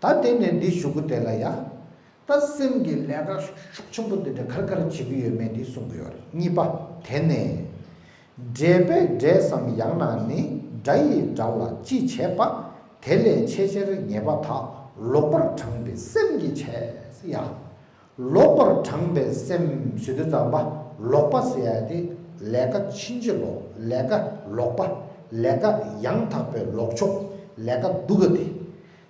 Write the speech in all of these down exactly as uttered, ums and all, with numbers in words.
ད་དེ་ནས་འདི་གཞུག་གུ་དེ་ལ་ཡ། ད་སེམས་ཀྱི་ལས་ཀ་ཤུགས་ཆེན་པོ་འདི་འདྲ་ག་རེ་ག་རེ་བྱེད་ཀྱི་ཡོད་མེད་འདི་གསུང་གི་ཡོད་རེད། གཉིས་པ། དེ་ནས། འབྲས་པས་འབྲས་སམ་ཡང་ན་ནི། དགྲ་ཡིས་དགྲ་ལ་ཅི་བྱས་པ། དེ་ལས་ཆེས་ཆེར་ཉེས་པ་དག། ལོག་པར་བགྲངས་པའི་སེམས་ཀྱིས་བྱས། ཡ། ལོག་པར་བགྲངས་པའི་སེམས་ཟེར་དུས་ཙམ་པ། ལོག་པ་ཟེར་ཡ་དེ་ལས་ཀ་ཕྱིན་ཅི་ལོག་ལས་ཀ་ལོག་པ། ལས་ཀ་ཡང་དག་པའི་ལོག་ཕྱོགས། ལས་ཀ་སྡུག་ག་དེ།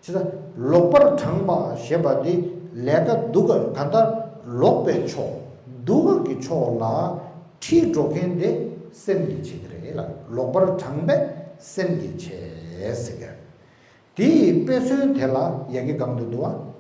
ཅི་ལྟར་ལོག་པར་བགྲངས་པ་ཞེས་པ་འདི་ལས་ཀ་སྡུག་ག་གང་ལྟར་ལོག་པའི་ཕྱོགས་སྡུག་ག་གི་ཕྱོགས་ལ་ཁྲིད་འགྲོ་མཁན་དེ་སེམས་ཀྱིས་བྱེད་ཀྱི་རེད་ལ། ལོག་པར་བགྲངས་པས་སེམས་ཀྱིས་བྱས་ཟེར་གི། དེ་ཡི་དཔེ་མཚོན་དེ་ལ་ཡ་གི་གང་དུ་འདུག་བ།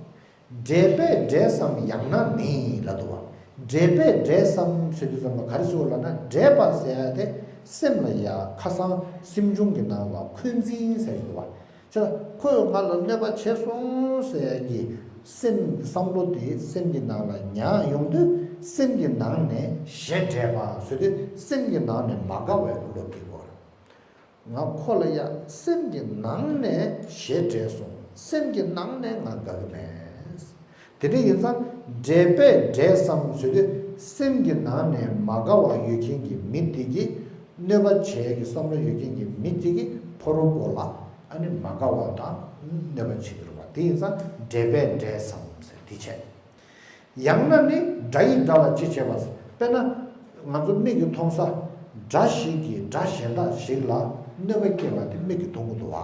འབྲས་པས་འབྲས་སམ་ཡང་ན་ནི་ལ་འདུག་བ། འབྲས་པས་འབྲས་སམ་ཟེར་དུས་ཙམ་པ་ག་རེ་ཟེར་བ་ལབ་ན། འབྲས་པ་ཟེར་ཡ་དེ་སེམས་ལ་ཡ་ཁ་སང་སེམས་བྱུང་གི་ནང་ལ་འཁོན་འཛིན་ཟེར་གྱི་འདུག་བ། ཁྱེད་ལ་ཁོས་ང་ལ་གནོད་པ་བྱས་སོང་ཟེར་ཡ་གི་སེམས་བསམ་བློ་དེ་སེམས་ཀྱི་ནང་ལ་ཉར་ཡོང་དུས་སེམས་ཀྱི་ནང་ནས་ཞེ་འགྲས་པ་ཟེར་དུས་སེམས་ཀྱི་ནང་ནས་མ་དགའ་བའི་བློ་སྐྱེ་དགོས་རེད། ང་ཁོ་ལ་ཡ་སེམས་ཀྱི་ནང་ནས་ཞེ་འགྲས་སོང་། སེམས་ཀྱི་ནང་ནས་ང་དགའ་གི་མེད། དེ་འདྲ་ཡིན་ཙང་འབྲས་པས་འབྲས་སམ་ཟེར་དུས་སེམས་ཀྱི་ནང་ནས་མ་དགའ་བ་ཡོད་མཁན་གྱི་མི་དེ་གིས་གནོད་པ་བྱེད་ཀྱི་བསམ་བློ་ཡོད་མཁན་གྱི་མི་དེ་གིས་ཕོ་རོག་པོ་ལ་ཨ་ནི་མ་དགའ་བ་དང་གནོད་པ་བྱེད་ཀྱི་རེད་བ། དེ་ཡིན་ཙང་འབྲས་པས་འབྲས་སམ་ཟེར་དེ་བྱས། ཡང་ན་ནི་དགྲ་ཡིས་དགྲ་ལ་ཅི་བྱས་པ། དཔེར་ན། ང་ཚོ་མིག་གིས་མཐོང་ས། དགྲ་ཞིག་གིས་དགྲ་གཞན་དག་ཞིག་ལ་གནོད་པ་སྐྱེལ་བ་དེ་མིག་གིས་མཐོང་གི་འདུག་བ།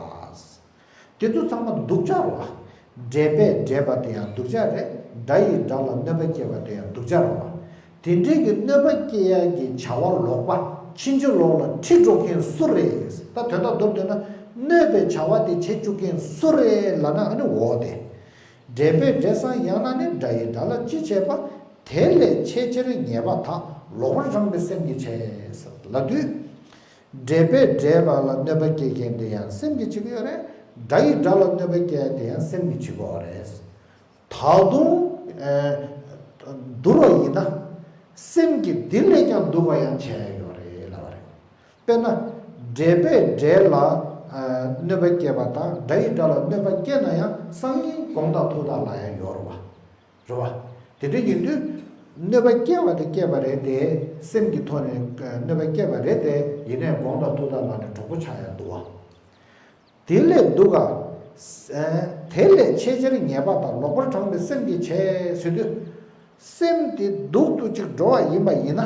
དེ་ཚོ་ཚང་མ་སྡུག་ཅག་རེད་བ། འབྲས་པས་འབྲས་པ་དེ་ཡང་སྡུག་ཅག་རེད། དགྲ་ཡིས་དགྲ་ལ་གནོད་པ་སྐྱེལ་བ་དེ་ཡང་སྡུག་ཅག་རེད་བ། དེ་འདྲའི་གི་གནོད་པ་སྐྱེལ་ཡ་གི་བྱ་བ་ལོག་པ་ཕྱིན་ཅི་ལོག་ལ་ཁྲིད་འགྲོ་མཁན་སུ་རེད། ད་དོན་དག་མདོར་བསྡུས་ན་གནོད་པའི་བྱ་བ་དེ་བྱེད་བཅུག་མཁན་སུ་རེད་ལབ་ན་ཨ་ནི་འོ་དེ། འབྲས་པས་འབྲས་སམ་ཡང་ན་ནི། དགྲ་ཡིས་དགྲ་ལ་ཅི་བྱས་པ། དེ་ལས་ཆེས་ཆེར་ཉེས་པ་དག། ལོག་པར་བགྲངས་པའི་སེམས་ཀྱིས་བྱས། ལབ་དུས། འབྲས་པས་འབྲས་པ་ལ་གནོད་པ་སྐྱེལ་མཁན་དེ་ཡང་སེམས་ཀྱིས་བྱེད་ཀྱི་ཡོད་རེད། དགྲ་ཡིས་དགྲ་ལ་གནོད་པ་སྐྱེལ་དེ་ཡང་སེམས་ཀྱིས་བྱེད་ཀྱི་ཡོད་རེད། ད་དུང་། ཨ། བསྡུར་བ་ཡིན་ན། སེམས་ཀྱིས་དེ་ལས་ཀྱང་སྡུག་པ་ཡང་བྱས་ཡོད་རེད་ལབ་པ་རེད། དཔེར་ན། འབྲས་པས་འབྲས་ལ་ཨ་གནོད་པ་སྐྱེལ་བ་དང་དགྲ་ཡིས་དགྲ་ལ་གནོད་པ་སྐྱེལ་ན་ཡང་སང་ཉིན་དགོངས་དག་ཐུགས་དག་ལབ་ཡ་ཡོད་རེད་བ། རེད་བ། དེ་འདྲ་ཡིན་དུས། གནོད་པ་སྐྱེལ་བ་དེ་སྐྱེལ་བ་རེད་དེ། སེམས་ཀྱི་ཐོག་ནས་གནོད་པ་སྐྱེལ་བ་རེད་དེ། ཡིན་ནའི་དགོངས་དག་ཐུགས་དག་ལབ་ནས་གྲོགས་པོ་ཆགས་ཡ་འདུག་བ། དེ་ལས་སྡུག་ག་ཨ། དེ་ལས་ཆེས་ཆེར་ཉེས་པ་དག། ལོག་པར་བགྲངས་པའི་སེམས་ཀྱིས་བྱས་ཟེར་དུས། སེམས་དེ་སྡུག་ཏུ་ཅིག་འགྲོ་བ་ཡིན་པ་ཡིན་ན།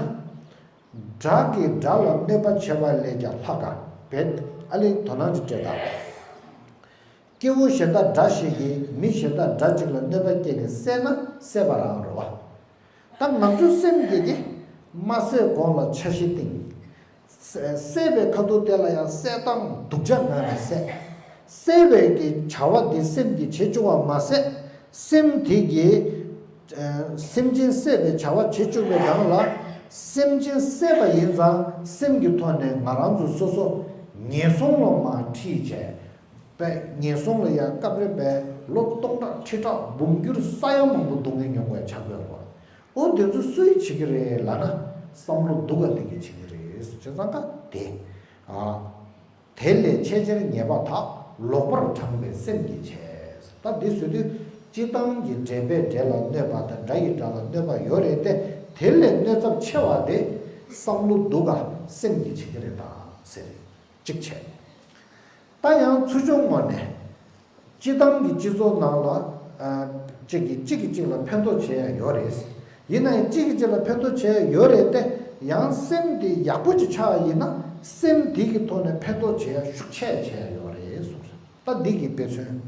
དགྲ་གིས་དགྲ་ལ་གནོད་པ་བྱས་པ་ལས་ཀྱང་ལྷག་ག་བེད། ཨ་ལས་དོ་སྣང་ཅིག་སྤྲད་དང་། སྐྱེ་བོ་གཞན་དག་དགྲ་ཞིག་གིས་མི་གཞན་དག་དགྲ་གཅིག་ལ་གནོད་པ་སྐྱེལ་ནས་བསད་ན་བསད་པ་རང་རེད་བ། ད་ང་ཚོའི་སེམས་དེ་གིས་མ་བསད་གོང་ལ་འཆར་གཞི་བཏིང་། བསད་པའི་ཁ་ཐུག་དེ་ལ་ཡང་བསད་སྟངས་སྡུག་ཅག་ངང་ནས་བསད། བསད་པའི་གི་བྱ་བ་འདི་སེམས་ཀྱིས་བྱེད་བཅུག་པ་མ་ཟད། སེམས་དེ་གིས་སེམས་ཅན་བསད་པའི་བྱ་བ་བྱེད་བཅུག་པའི་སྒང་ལ། སེམས་ཅན་བསད་པ་ཡིན་ཙང་སེམས་ཀྱི་ཐོག་ནས་ང་རང་ཚོ་སོ་སོ་ངན་སོང་ལ་མར་ཁྲིད་བྱས། པས་ངན་སོང་ལ་ཡང་སྐབས་རེ་པས་ལོ་སྟོང་ཕྲག་ཁྲི་ཕྲག་འབུམ་འགྱུར་ས་ཡ་མང་པོ་སྡུག་བསྔལ་མྱོང་དགོས་ཆགས་ཀྱི་ཡོད་རེད་བ། འོ་དེ་ཚོ་སུས་བྱེད་ཀྱི་རེད་ལབ་ན། བསམ་བློ་སྡུག་ག་དེ་གིས་བྱེད་ཀྱི་རེད་ཟེར་བྱས་ཙང་ཀ་དེ། ཨ། དེ་ལས་ཆེས་ཆེར་ཉེས་པ་དག། ལོག་པར་བགྲངས་པའི་སེམས་ཀྱིས་བྱས། ད་འདི་ཟེར་དུས་སྤྱིར་བཏང་གི་འབྲས་པས་འབྲས་ལ་གནོད་པ་དང་དགྲ་ཡིས་དགྲ་ལ་གནོད་པ་ཡོད་རེད་དེ། དེ་ལས་གནོད་ཚབས་ཆེ་བ་དེ་བསམ་བློ་སྡུག་ག་སེམས་ཀྱིས་བྱེད་ཀྱི་རེད་ད་ཟེར། གཅིག་བྱས། ད་ཡང་ཚུལ་འཆོས་ངོས་ནས། སྤྱིར་བཏང་གི་སྤྱི་ཚོགས་ནང་ལ། ཨ། གཅིག་གིས་གཅིག་གིས་གཅིག་ལ་ཕན་ཐོགས་བྱེད་ཡ་ཡོད་རེད། ཡིན་ན་ཡང་གཅིག་གིས་གཅིག་ལ་ཕན་ཐོགས་བྱེད་ཡ་ཡོད་རེད་དེ། ཡང་སེམས་དེ་ཡག་པོ་ཅིག་ཆགས་ཡིན་ན་སེམས་དེ་གི་ཐོག་ནས་ཕན་ཐོགས་བྱེད་ཡ་ཤུགས་ཆེ་བྱེད་ཡ་ཡོད་རེད་གསུངས་རེད། ད་འདི་གི་དཔེ་མཚོན།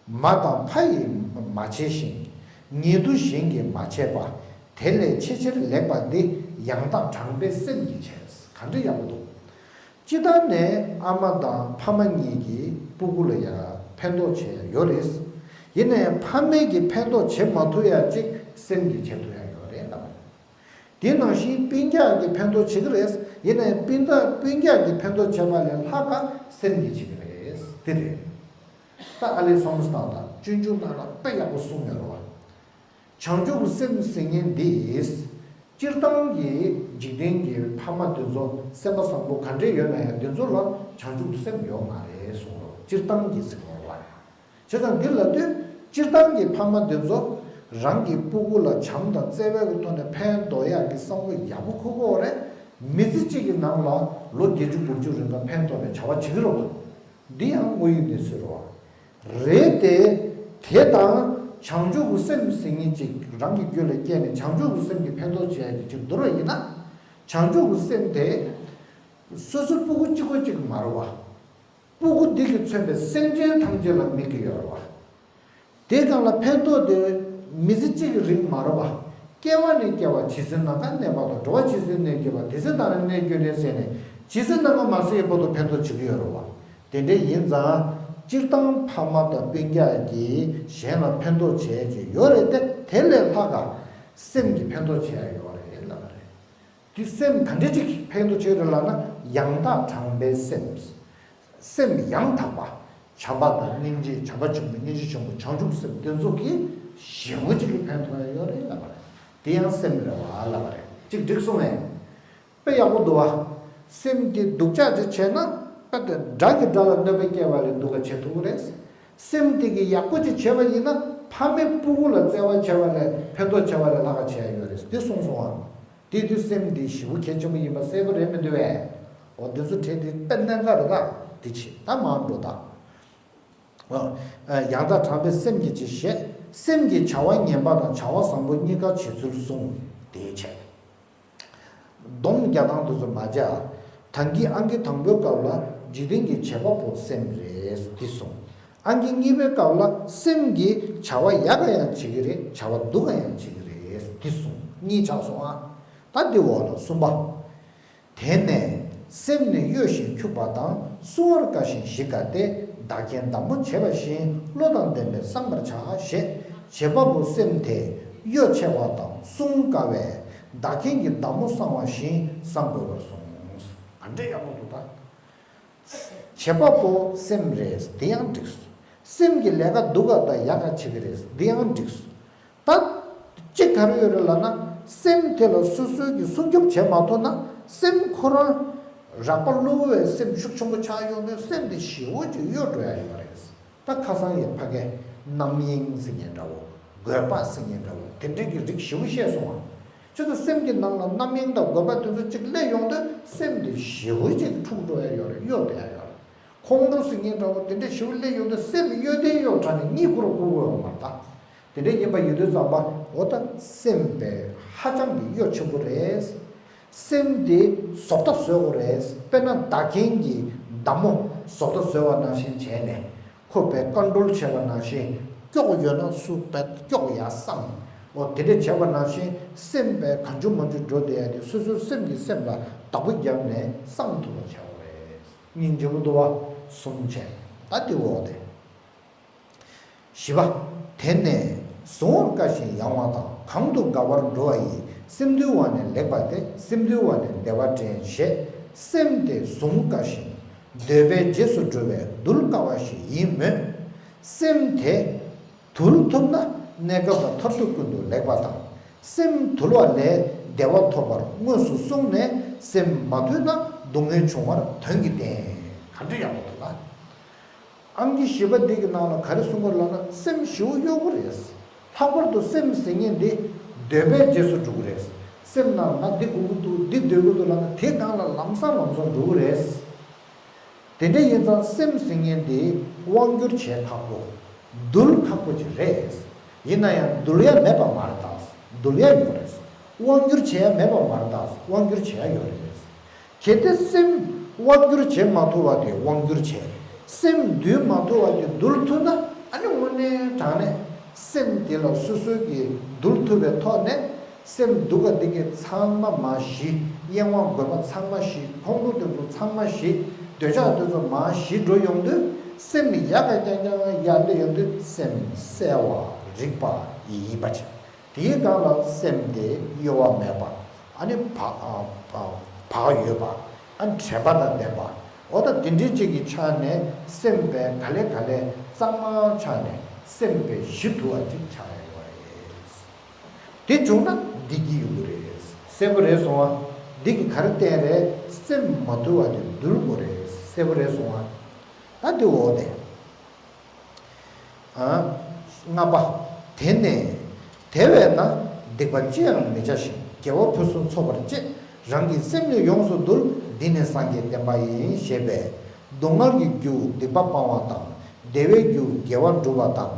མ་དང་ཕ་ཡིས་མ་བྱས་ཤིང་། ཉེ་དུ་གཞན་གྱིས་མ་བྱས་པ། དེ་ལས་ཆེས་ཆེར་ལེགས་པ་འདི། ཡང་དག་བགྲངས་པའི་སེམས་ཀྱིས་བྱས། ག་འདྲ་ཡག་པོ་འདུག་སྤྱིར་བཏང་ནས་ཨ་མ་དང་ཕ་མ་གཉིས་ཀྱིས་སྤུ་གུ་ལ་ཡང་ཕན་ཐོགས་བྱས་ཡོད་རེད། ཡིན་ནའི་ཕ་མས་ཀྱིས་ཕན་ཐོགས་བྱེད་མ་ཐུབ་ཡ་གཅིག་སེམས་ཀྱིས་བྱེད་ཐུབ་ཡ་ཡོད་རེད་ལབ། དེ་ནང་བཞིན་སྤུན་ཀྱག་གིས་ཕན་ཐོགས་བྱེད་ཀྱི་རེད། ཡིན་ནའི་སྤུན་ཟླ་སྤུན་ཀྱག་གིས་ཕན་ཐོགས་བྱས་པ་ལས་ལྷག་ག་སེམས་ཀྱིས་བྱེད་ཀྱི་རེད། དེ་རེད། ད་ཨ་ལས་སོང་སྟངས་དང་སྤྱོད་འཇུག་ནང་ལ་དཔེ་ཡག་པོ་གསུངས་ཡོད་རེད་བ། བྱང་ཆུབ་སེམས་ཟེར་མཁན་འདི། སྤྱིར་བཏང་གི་འཇིག་རྟེན་གྱི་ཕ་མ་དེ་ཚོ་སེམས་པ་བཟང་པོ་ག་འདྲས་ཡོད་ན་ཡང་དེ་ཚོ་ལ་བྱང་ཆུབ་སེམས་ཡོད་མ་རེད་གསུངས་རོགས། སྤྱིར་བཏང་གི་ཟེར་བ་ལ། བྱས་ཙང་འདི་ལབ་དུས་སྤྱིར་བཏང་གི་ཕ་མ་འདི་ཚོ་རང་གི་སྤུ་གུ་ལ་བྱམས་དང་བརྩེ་བའི་གི་ཐོག་ནས་ཕན་འདོགས་ཡག་གི་བསམ་བློ་ཡག་པོ་འཁུར་དགོས་རེད། མི་ཚེ་གཅིག་གི་ནང་ལ་ལོ་བརྒྱད་ཅུ་དགུ་བཅུ་རིང་ལ་ཕན་ཐོགས་པའི་བྱ་བ་བྱེད་ཀྱི་རེད་བ། འདི་ཡང་དངོས་ཡོད་གནས་ཚུལ་རེད་བ། རེད་དེ། དེ་དང་བྱང་ཆུབ་ཀྱི་སེམས་ཟེར་མཁན་ཅིག་རང་གི་རྒྱུད་ལ་སྐྱེས་ནས་བྱང་ཆུབ་ཀྱི་སེམས་ཀྱི་ཕན་ཐོགས་བྱེད་ཡག་གི་ཅིག་འདུལ་བ་ཡིན་ན། བྱང་ཆུབ་ཀྱི་སེམས་དེ། སོ་སོའི་སྤུ་གུ་གཅིག་པོ་གཅིག་མ་རེད་བ། སྤུ་གུ་འདི་གིས་མཚོན་པའི་སེམས་ཅན་ཐམས་ཅད་ལ་དམིགས་ཀྱི་ཡོད་རེད་བ། དེའི་སྒང་ལ་ཕན་ཐོགས་དེ་མི་ཚེ་གཅིག་གི་རིང་མ་རེད་བ། སྐྱེ་བ་ནས་སྐྱེ་བ་ཇི་སྲིད་ན་ག་གནས་པ་དང་། འགྲོ་བ་ཇི་སྲིད་གནས་གྱུར་པ། དེ་སྲིད་ད་རེས་གནས་གྱུར་ནས་ཟེར་ནས་ཇི་སྲིད་ན་ག་མ་སྲིད་བར་དུ་ཕན་ཐོགས་བྱེད་ཀྱི་ཡོད་རེད་བ། དེ་འདྲ་ཡིན་ཙང་སྤྱིར་བཏང་ཕ་མ་དང་སྤུན་ཀྱག་གིས་གཞན་ལ་ཕན་ཐོགས་བྱེད་ཀྱི་ཡོད་རེད་དེ། དེ་ལས་ལྷག་ག་སེམས་ཀྱི་ཕན་ཐོགས་བྱེད་ཡ་ཡོད་རེད་ལབ་པ་རེད། དེ་སེམས་ག་འདྲ་ཅིག་ཕན་ཐོགས་བྱེད་རེད་ལབ་ན། ཡང་དག་དྲང་པའི་སེམས། སེམས་ཡང་དག་པ། བྱམས་པ་དང་སྙིང་རྗེ། བྱམས་པ་ཆེན་པོ། སྙིང་རྗེ་ཆེན་པོ། བྱང་ཆུབ་སེམས། དེ་ཚོ་གིས་ཞེ་པོ་ཅིག་གིས་ཕན་ཐོགས་ཡ་ཡོད་རེད་ལབ་པ་རེད། དེ་ཡང་སེམས་རེད་བ་ལབ་པ་རེད། ཅིག་འགྲིག་སོང་ངས། དཔེ་ཡག་པོ་འདུག་བ། སེམས་དེ་སྡུག་ཅག་ཅིག་བྱས་ན། དཔེ་དེ་དགྲ་གིས་དགྲ་ལ་གནོད་པ་བསྐྱལ་བ་ལས་སྡུག་ག་བྱེད་ཐུབ་ཀྱི་རེད། སེམས་དེ་གིས་ཡག་པོ་ཅིག་བྱས་པ་ཡིན་ན། ཕ་མའི་སྤུ་གུ་ལ་བརྩེ་བ་བྱས་པ་ལས། ཕན་ཐོགས་བྱས་པ་ལས་ལྷག་ག་བྱས་ཡ་ཡོད་རེད། དེ་གསུངས་སོང་ཨ། དེ་དུས་སེམས་འདི་ཞེ་པོ་གལ་ཆེན་པོ་ཡིན་པ་གསལ་པོ་རེད་མི་འདུག་བས། འོ་འདི་ཚོ་དྲན་དེ་དཔེ་གནད་འགག་རེད་ད། དེ་བྱེད་ད་མར་འགྲོ་ད། ཡང་དག་དྲང་པའི་སེམས་ཀྱིས་ཅི་བྱེད། སེམས་ཀྱིས་བྱ་བ་ངན་པ་དང་བྱ་བ་བཟང་པོ་གཉིས་ཀ་བྱེད་ཚུལ་གསུངས། དེའི་ཕྱིར། སྡོམ་རྒྱག་སྟངས་དེ་ཚོ་མ་བྱ། ད་གིན་ཨང་ཀི་དང་པོའི་སྐབས་ལ་འཇིག་རྟེན་གྱི་བྱེད་པ་པོ་སེམས་རེད་འདི་གསུངས། ཨང་ཀི་གཉིས་པའི་སྐབས་ལ་སེམས་ཀྱིས་བྱ་བ་ཡག་ག་ཡང་བྱེད་ཀྱི་རེད། བྱ་བ་སྡུག་ག་ཡང་བྱེད་ཀྱི་རེད་འདི་གསུངས། གཉིས་ཆགས་སོང་ཨ། ད་འདི་འོག་ལ་གསུམ་པ། དེ་ནས་སེམས་ནི་གཡོ་ཞིང་འཁྱུག་པ་དང་། བསྲུང་བར་དཀའ་ཞིང་ཞི་དཀའ་སྟེ། བདག་གིས་བདག་མོ་བྱས་པ་བཞིན། བློ་དང་ལྡན་པས་བསྲང་བར་བྱ། ཞེས་བྱེད་པ་པོ་སེམས་དེ་གཡོ་ཆེ་བ་དང་བསྲུང་དཀའ་བས། བདག་གིས་བདག་མོ་བསྲང་བ་བཞིན་བསྲང་དགོས་པར་གསུངས། ག་འདྲ་ཡག་པོ་འདུག་ད། བྱེད་པ་པོ་སེམས་རེད། དེ་ཡང་འགྲིགས། སེམས་ཀྱི་ལས་ཀ་སྡུག་ག་དང་ཡག་ག་བྱེད་ཀྱི་རེད། དེ་ཡང་འགྲིགས། ད་གཅིག་ག་རེ་ཡོད་རེད་ལབ་ན། སེམས་དེ་ལ་སོ་སོའི་གི་སྲུང་སྐྱོབ་བྱེད་མ་ཐུབ་ན། སེམས་ཁོ་རང་རགས་པ་གློ་བོ་བའི་སེམས་ཤུགས་ཆེན་པོ་ཆགས་ཡོང་དུས། སེམས་དེ་ཞེ་པོ་ཅིག་གཡོ་འགྲོ་ཡ་ཡོད་རེད། ད་ཁ་སང་ཡི་ཕ་གིའི་རྣམ་གཡེང་ཟེར་མཁན་འདྲ་བོ། འགོད་པ་ཟེར་མཁན་འདྲ་བོ། དེ་འདྲའི་གི་རིགས་ཞེ་པོ་བཤད་སོང་བ། ཁྱོད་ཚོ་སེམས་ཀྱི་ནང་ལ་རྣམ་གཡེང་དང་འགོད་པ་དེ་ཚོ་གཅིག་སླེབས་ཡོང་དུས། སེམས་དེ་ཞེ་པོ་ཅིག་འཁྲུག་འགྲོ་ཡ་ཡོད་རེད། གཡོ་བསྡད་ཡ་ཡོད་རེད། ཁོང་ཁྲོ་ཟེར་མཁན་འདྲ་བོ་དེ་འདྲ་ཞེ་པོ་སླེབས་ཡོང་དུས། སེམས་གཡོ་དེ་གཡོ་དྲགས་ནས་གཉིད་ཁུག་རུ་ཁུག་གི་ཡོད་མ་རེད་ད། དེ་འདྲ་ཡིན་པ་ཡིན་དུས་ཙམ་པ། འོ་ད་སེམས་དཔེ་ཧ་ཅང་གི་གཡོ་ཆེན་པོ་རེད། སེམས་དེ་བཟོ་ལྟ་བཟོ་དགོས་རེད། དཔེར་ན་བདག་རྐྱེན་གྱི་མདའ་མོ་བཟོ་ལྟ་བཟོ་བ་ནང་བཞིན་བྱས་ནས། ཁོ་དཔེ་ཀོན་ཀྲོལ་བྱས་པ་ནང་བཞིན། སྐྱོག་ཡོད་ན་སུ་དཔེ་སྐྱོག་ཡར་སྲང་། འོ་དེ་འདྲ་བྱས་པ་ནང་བཞིན། སེམས་དཔེ་གང་བྱུང་མང་བྱུང་འགྲོ་བསྡད་ཡ་དེ། སོ་སོའི་སེམས་ཀྱིས་སེམས་ལ་བདག་པོ་བརྒྱབ་ནས་སྲང་ཐུབ་པ་བྱ་དགོས་རེད། སྙིང་རྗེ་པོ་འདུག་བ། གསུམ་བྱས། ད་དེ་འོག་དེ། བཞི་པ། དེ་ནས་བཟུང་བར་དཀའ་ཞིང་ཡང་བ་དང་། གང་དུ་དགའ་བར་འགྲོ་བ་ཡི། སེམས་འདུལ་བ་ནི་ལེགས་པ་སྟེ། སེམས་འདུལ་བ་ནི་བདེ་བ་འདྲེན། ཞེས་སེམས་དེ་བཟུང་དཀའ་ཞིང་། འདོད་པའི་རྗེས་སུ་འགྲོ་བས་འདུལ་དཀའ་བ་ཞིག་ཡིན་མོད། སེམས་དེ་དུལ་ཐུབ་ན་གནས་སྐབས་དང་མཐར་ཐུག་ཀུན་ཏུ་ལེགས་པ་དང་། སེམས་དུལ་བ་ལས་བདེ་བ་ཐོབ་པར་དངོས་སུ་གསུངས་ནས། སེམས་མ་དུལ་ན་སྡུག་བསྔལ་འབྱུང་བར་དོན་གྱིས་བསྟན། ག་འདྲ་ཡག་པོ་འདུག་ལ། ཨང་ཀི་བཞི་པ་འདི་གི་ནང་ལ་ག་རེ་གསུང་གི་ཡོད་ལབ་ན། སེམས་ཞེ་པོ་གཡོ་པོ་རེད། ལྷག་པར་དུ་སེམས་ཟེར་མཁན་འདི་འདོད་པའི་རྗེས་སུ་འགྲོ་གི་རེད། སེམས་ནང་ང་འདི་དགོས་ཀྱི་འདུག་འདི་འདོད་ཀྱི་འདུག་ལབ་ན། དེ་སྒང་ལ་ལམ་སང་ལམ་སང་འགྲོ་གི་རེད། དེ་འདྲ་ཡིན་ཙང་སེམས་ཟེར་མཁན་འདི་དབང་བསྒྱུར་བྱེད་ཁག་པོ། འདུལ་ཁག་པོ་ཅིག་རེད། ཡིན་ན་ཡང་འདུལ་ཡ་མེད་པ་མ་རེད་ད། འདུལ་ཡ་ཡོད་རེད། དབང་བསྒྱུར་བྱེད་ཡ་མེད་པ་མ་རེད་ད། དབང་བསྒྱུར་བྱེད་ཡ་ཡོད་རེད། གལ་ཏེ་སེམས་དབང་བསྒྱུར་བྱེད་མ་ཐུབ་པ་དེ་དབང་བསྒྱུར་བྱེད། སེམས་འདུལ་མ་ཐུབ་པ་དེ་འདུལ་ཐུབ་ན། ཨ་ནི་དངོས་གནས་དྲང་གནས་སེམས་དེ་ལ་སོ་སོ་གིས་འདུལ་ཐུབ་པའི་ཐོག་ནས། སེམས་སྡུག་ག་འདི་ག་ཚང་མ་མར་ཞི། གཡེང་བ་རྒོད་པ་ཚང་མ་ཞི། ཁོང་ཁྲོ་དེ་ཚོ་ཚང་མ་ཞི། འདོད་ཆགས་དེ་ཚོ་མར་ཞི་འགྲོ་ཡོང་དུས། སེམས་ཡག་ག་རྐྱང་རྐྱང་ཡར་སླེབས་ཡོང་དུས། སེམས་གསལ་བ་རིག་པ་ཡིན་པ་བྱས། དེའི་སྒང་ལ་སེམས་དེ་གཡོ་བ་མེད་པ། ཨ་ནི་བག་ཨ་བག་བག་ཡོད་པ། ཨ་ནི་དྲན་པ་དང་ལྡན་པ། འོ་ད་དེ་འདྲའི་ཅིག་གི་ཆ་ནས་སེམས་དཔེ་ག་ལེ་ག་ལེ་གཙང་མ་ཆགས་ནས་སེམས་དཔེ་ཞི་ཐུབ་པ་ཅིག་ཆགས་ཡོད་པ་རེད། དེ་བྱུང་ན་བདེ་སྐྱིད་ཡོང་གི་རེད། གསལ་པོ་རེད་སོང་བ། འདི་གི་ག་རེ་བསྟན་རེད། སེམས་མ་དུལ་བ་དེ་འདུལ་དགོས་རེད། གསལ་པོ་རེད་སོང་བ། ད་དེ་འོ་དེ། ལྔ་པ། དེ་ནས་དེ་བས་ན་སྡིག་པ་ཅི་ཡང་མི་བྱ་ཞིང་དགེ་བ་ཕུན་སུམ་ཚོགས་པར་སྤྱད། རང་གི་སེམས་ནི་ཡོངས་སུ་འདུལ། འདི་ནི་སངས་རྒྱས་བསྟན་པ་ཡིན། ཞེས་པས། སྡུག་བསྔལ་གྱི་རྒྱུ་སྡིག་པ་སྤང་བ་དང་། བདེ་བའི་རྒྱུ་དགེ་བ་སྒྲུབ་པ་དང་།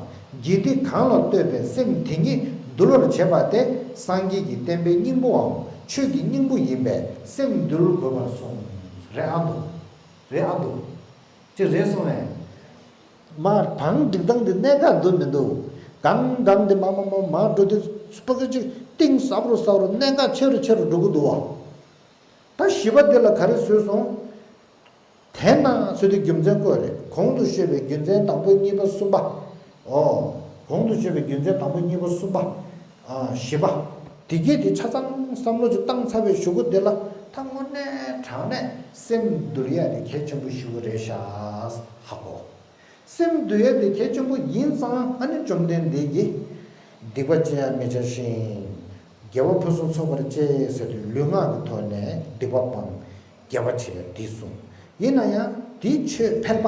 དགེ་སྡིག་གང་ལ་ལྟོས་པའི་སེམས་དེ་ཉིད་འདུལ་བར་བྱེད་པ་དེ་སངས་རྒྱས་ཀྱི་བསྟན་པའི་སྙིང་པོའམ་ཆོས་ཀྱི་སྙིང་པོ་ཡིན་པས་སེམས་འདུལ་དགོས་པར་གསུངས། རེད་ཨ་འདུག་རེད་ཨ་འདུག་ཅེས་རེད་གསུངས་ནས། མར་བང་སྒྲིག་སྟངས་དེ་གནད་འགག་འདུག་མི་འདུག་གང་གང་དེ་མ་མ་མ་མར་འགྲོ་དུས་སྤུ་གུ་གཅིག་གཏིང་ཟབ་རུ་ཟབ་རུ་གནད་འགག་ཆེ་རུ་ཆེ་རུ་འགྲོ་གི་འདུག་བ། ད་བཞི་པ་འདི་ལ་ག་རེ་བཟོས་སོང་། དེས་ན་ཟེར་དུས་རྒྱུ་མཚན་བཀོད་རེད། གོང་དུ་བཤད་པའི་རྒྱུ་མཚན་དང་པོ་གཉིས་པ་གསུམ་པ། ཨོ། གོང་དུ་བཤད་པའི་རྒྱུ་མཚན་དང་པོ་གཉིས་པ་གསུམ་པ། ཨ། བཞི་པ། དེ་གས་དེ་ཆ་ཚང་བསམ་བློ་ཅིག་བཏང་ཚར་བའི་གཞུག་གུ་དེ་ལ་ད་དངོས་གནས་དྲང་གནས་སེམས་འདུལ་ཡ་དེ་གལ་ཆེན་པོ་ཞེ་པོ་རེད་ཤག་ཧ་གོ། སེམས་འདུལ་ཡ་དེ་གལ་ཆེན་པོ་ཡིན་ཙང་ཨ་ནི་བཅོམ་ལྡན་འདས་ཀྱིས་སྡིག་པ་ཅི་ཡང་མི་བྱ་ཞིང་། དགེ་བ་ཕུན་སུམ་ཚོགས་པར་སྤྱད་ཟེར་དུས་ལུས་ངག་གི་ཐོག་ནས་སྡིག་པ་སྤང་། དགེ་བ་བྱེད་འདི་གསུངས། ཡིན་ན་ཡང་དེ་ཆོས་ཕལ་པ།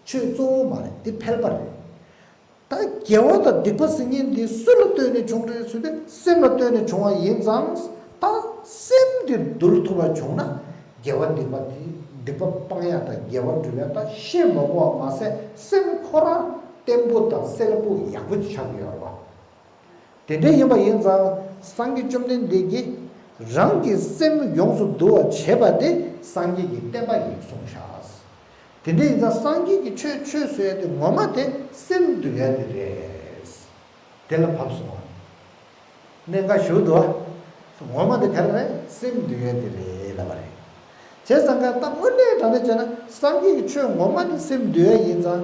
ཆོས་གཙོ་བོ་མ་རེད། དེ་ཕལ་པ་རེད། ད་དགེ་བ་དང་སྡིག་པ་ཟེར་མཁན་འདི་སུ་ལ་ལྟོས་ནས་བྱུང་རེད་ཟེར་ཏེ་སེམས་ལ་ལྟོས་ནས་བྱུང་བ་ཡིན་ཙང་། ད་སེམས་འདི་འདུལ་ཐུབ་པ་བྱུང་ན་དགེ་བ་སྡིག་པ་འདི་སྡིག་པ་སྤང་ཡ་དང་དགེ་བ་སྒྲུབ་ཡ་ད་ཤེས་མ་དགོས་པ་མ་ཟད་སེམས་ཁོ་རང་བརྟན་པོ་དང་གསལ་པོ་ཡག་པོ་ཆགས་ཀྱི་ཡོད་རེད་བ། དེ་འདྲ་ཡིན་པ་ཡིན་ཙང་སངས་རྒྱས་བཅོམ་ལྡན་འདས་ཀྱིས་རང་གི་སེམས་ཡོངས་སུ་འདུལ་བར་བྱེད་པ་དེ་སངས་རྒྱས་ཀྱི་བསྟན་པ་ཡིན་གསུངས་ཤག་དེ་འདྲ་ཡིན་ཙང་སངས་རྒྱས་ཀྱི་ཆོས་ཆོས་ཟེར་ཡ་དེ་ངོ་མ་དེ་སེམས་འདུལ་ཡ་དེ་རེད། དེ་ལ་བབས་སོང་བ། གནད་འགག་ཞུ་འདུག་བ། ངོ་མ་དེ་ག་རེ་རེད། སེམས་འདུལ་ཡ་དེ་རེད་ལབ་པ་རེད། བྱས་ཙང་ཀ་ད་དངོས་གནས་དྲང་གནས་བྱས་ན་སངས་རྒྱས་ཀྱི་ཆོས་ངོ་མ་དེ་སེམས་འདུལ་ཡ་ཡིན་ཙང་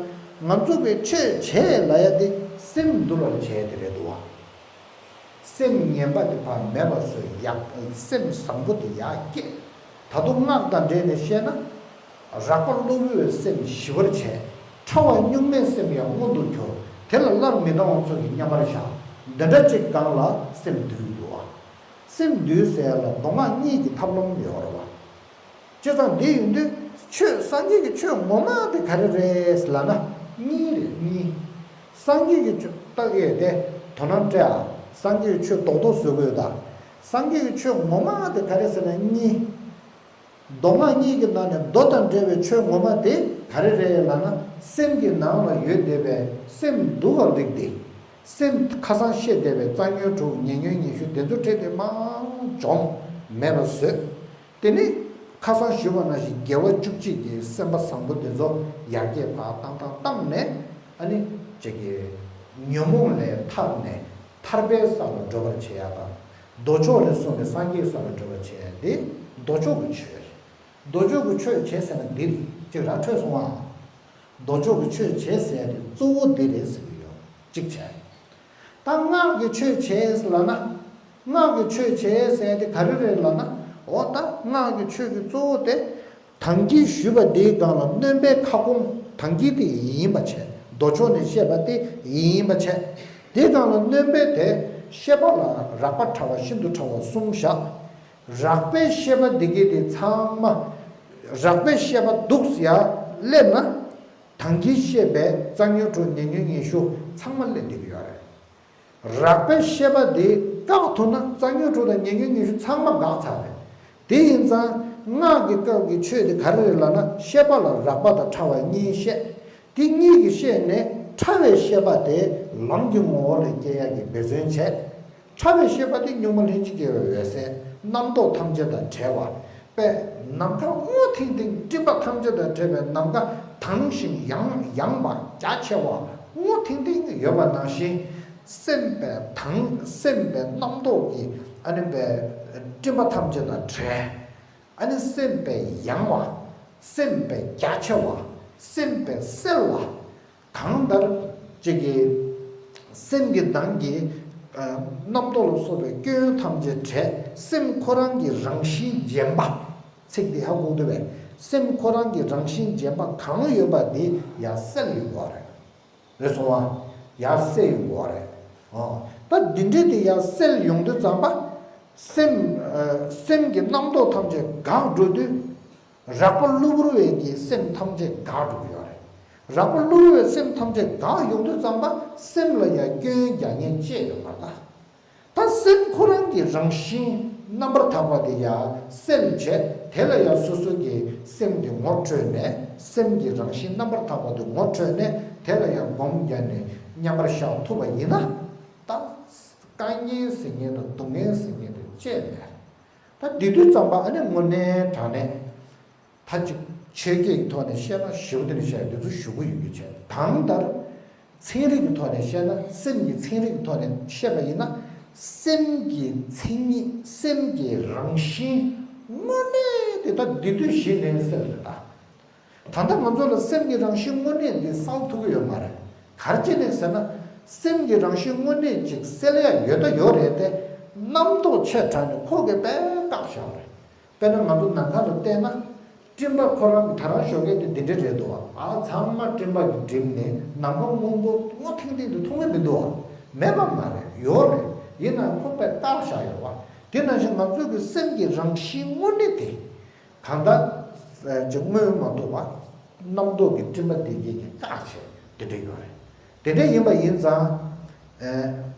ང་ཚོ་གི་ཆོས་བྱེད་ལབ་ཡ་དེ་སེམས་འདུལ་བར་བྱེད་ཡ་དེ་རེད་འདུག་བ། སེམས་ངན་པ་དེ་ཕར་མེད་པ་བཟོས། ཡག་སེམས་བཟང་པོ་དེ་ཡར་སྐྱེད། ད་དུང་སྔགས་དང་འབྲེལ་ནས་བཤད་ན། རགས་པ་གློ་བུར་བའི་སེམས་ཞི་བར་བྱས། ཕྲ་བ་གཉུག་མའི་སེམས་ཡང་མངོན་དུ་གྱུར། དེ་ལ་སླར་མི་ལྡང་བ་ཚོ་གིས་མཉམ་པར་བཞག་འདི་འདྲ་ཅིག་སྒང་ལ་སེམས་འདུལ་འདུག་བ། སེམས་འདུལ་ཟེར་ཡ་ལ་མདོ་སྔགས་གཉིས་ཀྱི་ཐབས་ལམ་ཡོད་རེད་བ། བྱས་ཙང་འདི་ཡིན་དུས་ཆོས་སངས་རྒྱས་ཀྱི་ཆོས་ངོ་མ་དེ་ག་རེ་རེད་ལབ་ན་གཉིས་རེད་གཉིས། སངས་རྒྱས་ཀྱི་ཆོས་ལྟ་གི་དེ་དོ་སྣང་སྤྲད་ཨ། སངས་རྒྱས་ཀྱི་ཆོས་རྡོག་རྡོག་བཟོ་དགོས་ད། སངས་རྒྱས་ཀྱི་ཆོས་ངོ་མ་དེ་ག་རེ་ཟེར་ན་གཉིས། མདོ་སྔགས་གཉིས་ཀྱི་ནང་ནས་མདོ་དང་འབྲེལ་བའི་ཆོས་ངོ་མ་དེ་ག་རེ་རེད་ལབ་ན་སེམས་ཀྱི་ནང་ལ་ཡོད་བསྡད་པའི་སེམས་སྡུག་ག་རིགས་དེ། སེམས་ཁ་སང་བཤད་བསྡད་པའི་རྩ་ཉོན་དྲུག་ཉེ་ཉོན་ཉི་ཤུ་དེ་ཚོ་ཁྲིད་དེ་མར་འཇོམས་མེད་པ་བཟོས། དེ་ནི་ཁ་སང་ཞུས་པ་ནང་བཞིན་དགེ་བ་བཅུ་གཅིག་གི་སེམས་པ་བཟང་པོ་དེ་ཚོ་ཡར་རྒྱས་ཕར་བཏང་བཏང་བཏང་ནས་ཨ་ནི་ཅིག་གི་ཉོན་མོངས་ལས་ཐར་ནས་ཐར་པའི་ས་ལ་འགྲོ་བར་བྱེད་ཡ་དང་། མདོ་ཕྱོགས་ནས་གསུངས་པའི་སངས་རྒྱས་ས་ལ་འགྲོ་བར་བྱེད་ཡ་དེ་མདོ་ཕྱོགས་ཀྱི་ཆོས་རེད། མདོ་ཕྱོགས་ཀྱི་ཆོས་བྱེད་ཟེར་ན་འདི་རེད་ཅིག་ར་འཕྲོད་སོང་ཨ། མདོ་ཕྱོགས་ཀྱི་ཆོས་བྱེད་ཟེར་ཡ་དེ་གཙོ་བོ་འདི་རེད་ཟེར་གྱི་ཡོད་གཅིག་བྱས། ད་སྔགས་ཀྱི་ཆོས་བྱེད་ལབ་ན། སྔགས་ཀྱི་ཆོས་བྱེད་ཟེར་ཡ་དེ་ག་རེ་རེད་ལབ་ན། འོ་ད་སྔགས་ཀྱི་ཆོས་ཀྱི་གཙོ་བོ་དེ། དམ་ཚིག་ཞུས་པ་དེའི་སྒང་ལ་སྣོན་པའི་ཁ་སྐོང་དམ་ཚིག་དེ་ཡིན་པ་བྱས། མདོ་ཕྱོགས་ནས་བཤད་པ་དེ་ཡིན་པ་བྱས། དེའི་སྒང་ལ་སྣོན་པའི་དེ་བཤད་པ་ལ་རགས་པ་ཕྲ་བ་ཤིན་ཏུ་ཕྲ་བ་གསུམ་བཞག་རགས་པའི་བཤད་པ་འདི་གའི་དེ་ཚང་མ། རགས་པའི་བཤད་པ་འདུག་ཟེར་ཡ་སླེབས་ན། དམ་ཚིག་བཤད་པའི་རྩ་ཉོན་དྲུག་ཉེ་ཉོན་ཉི་ཤུ་ཚང་མ་སླེབས་བསྡད་ཀྱི་ཡོད་རེད། རགས་པའི་བཤད་པ་འདི་བཀག་ཐུབ་ན་རྩ་ཉོན་དྲུག་དང་ཉེ་ཉོན་ཉི་ཤུ་ཚང་མ་འགག་ཚར་རེད། དེ་ཡིན་ཙང་སྔགས་ཀྱི་སྐབས་ཀྱི་ཆོས་དེ་ག་རེ་རེད་ལབ་ན་བཤད་པ་ལ་རགས་པ་དང་ཕྲ་བ་གཉིས་བཤད། དེ་གཉིས་ཀྱི་བཤད་ནས་ཕྲ་བའི་བཤད་པ་དེ་ལམ་གྱི་ངོ་བོ་ལ་སྐྱེ་ཡག་གི་འབད་བརྩོན་བྱས། ཕྲ་བའི་བཤད་པ་དེ་གཉུག་མ་ལྷན་ཅིག་སྐྱེས་པའི་འོད་གསལ་རྣམ་རྟོག་ཐམས་ཅད་དང་བྲལ་བ། པས་ནམ་མཁའ་སྔོ་ཐིང་ཐིང་སྤྲིན་པ་ཐམས་ཅད་དང་བྲལ་བའི་ནམ་མཁའ་དྭངས་ཤིང་ཡངས་ཡངས་པ་རྒྱ་ཆེ་བ་སྔོ་ཐིང་ཐིང་ཡོད་པ་ནང་བཞིན། སེམས་པའི་དྭངས་སེམས་པའི་རྣམ་རྟོག་གི་ཨ་ནི་པའི་སྤྲིན་པ་ཐམས་ཅད་དང་བྲལ། ཨ་ནི་སེམས་པའི་ཡངས་པ། སེམས་པའི་རྒྱ་ཆེ་བ། སེམས་པའི་གསལ་བ། གང་ལྟར་ཅིག་གི་སེམས་ཀྱི་ནང་གི་ཨ་རྣམ་རྟོག་ལ་སོགས་པའི་སྐྱོན་ཐམས་ཅད་བྲལ། སེམས་ཁོ་རང་གི་རང་བཞིན་རྗེན་པ། ཚིག་འདི་ཧ་གོ་འདུག་པས། སེམས་ཁོ་རང་གི་རང་བཞིན་རྗེན་པ་གང་ཡོད་པ་འདི་ཡར་གསལ་ཡོང་དགོས་རེད། རེད་སོང་བ། ཡར་གསལ་ཡོང་དགོས་རེད། ཨོ། ད་འདི་འདྲའི་དེ་ཡར་གསལ་ཡོང་དུས་ཙམ་པ། སེམས་ཨ་སེམས་ཀྱི་རྣམ་རྟོག་ཐམས་ཅད་འགག་འགྲོ་དུས། རགས་པ་གློ་བུར་བའི་གི་སེམས་ཐམས་ཅད་འགག་འགྲོ་གི་ཡོད་རེད། རགས་པ་བསླུ་བའི་སེམས་ཐམས་ཅད་འགག་ཡོང་དུས་ཙམ་པ་སེམས་ལ་ཡང་སྐྱོན་རྒྱག་མཁན་ཅི་ཡང་ཡོད་མ་རེད་ད། ད་སེམས་ཁོ་རང་གི་རང་བཞིན་རྣམ་པར་དག་པ་དེ་ཡང་སེལ་བྱས། དེ་ལ་ཡང་སོ་སོ་གི་སེམས་དེ་ངོ་འཕྲོད་ནས། སེམས་ཀྱི་རང་བཞིན་རྣམ་པར་དག་པ་དེ་ངོ་འཕྲོད་ནས། དེ་ལ་ཡང་སྒོམ་བརྒྱབ་ནས་མཉམ་པར་བཞག་ཐུབ་པ་ཡིན་ན། ད་དཀའ་ངལ་ཟེར་མཁན་དང་སྡུག་བསྔལ་ཟེར་མཁན་དེ་ཅི་ཡང་མེད། ད་དེ་དུས་ཙམ་པ་ཨ་ནི་དངོས་གནས་དྲང་གནས། ད་ཅིག་ཆོས་སྐད་ཀྱི་ཐོག་ནས་བཤད་ན་ཞེ་པོ་དེ་འདྲ་བཤད་དེ་ཚོ་ཞུ་གི་ཡོད་རྒྱུ་བྱས། གང་ལྟར་ཚན་རིག་གི་ཐོག་ནས་བཤད་ན། སེམས་ཀྱི་ཚན་རིག་གི་ཐོག་ནས་བཤད་པ་ཡིན་ན། སེམས་ཀྱི་མཚན་ཉིད། སེམས་ཀྱི་རང་བཞིན་དངོས་གནས་དེ་ད་འདི་དུས་གཞི་ནས་སེལ་རེད་ད། ད་ལྟ་ང་ཚོ་ལ་སེམས་ཀྱི་རང་བཞིན་དངོས་གནས་འདི་གསལ་ཐུབ་ཀྱི་ཡོད་མ་རེད། ག་རེ་བྱས་ནས་ཟེར་ན། སེམས་ཀྱི་རང་བཞིན་དངོས་གནས་ཅིག་གསལ་ཡ་ཡོད་ད་ཡོད་རེད་དེ། རྣམ་རྟོག་ཆེ་དྲགས་ནས་ཁོ་གིས་དཔེ་བཀག་བཞག་པ་རེད། དཔེར་ན་ང་ཚོ་ནམ་མཁའ་ལ་བལྟས་ན། སྤྲིན་པ་ཁོ་རང་གི་ད་རང་ཞོགས་ཀས་དེ་འདི་འདྲ་རེད་འདུག་བ། ཨ་ཚང་མ་སྤྲིན་པ་གིས་བསྒྲིབས་ནས་ནམ་མཁའ་སྔོན་པོ་སྔོ་ཐིང་ཐིང་དུ་མཐོང་གི་མི་འདུག་བ། མེད་པ་མ་རེད། ཡོད་རེད། ཡིན་ནའང་ཁོ་དཔེ་བཀག་བཞག་ཡོད་བ། དེ་ནང་བཞིན་ང་ཚོ་གི་སེམས་ཀྱི་རང་བཞིན་དངོས་གནས་དེ། གང་ལྟར་ཅིག་མངོན་མ་ཐུབ་པ། རྣམ་རྟོག་གི་སྤྲིན་པ་དེ་གིས་ཀྱང་བཀག་བྱས་དེ་འདྲ་ཡོད་རེད། དེ་འདྲ་ཡིན་པ་ཡིན་ཙང་།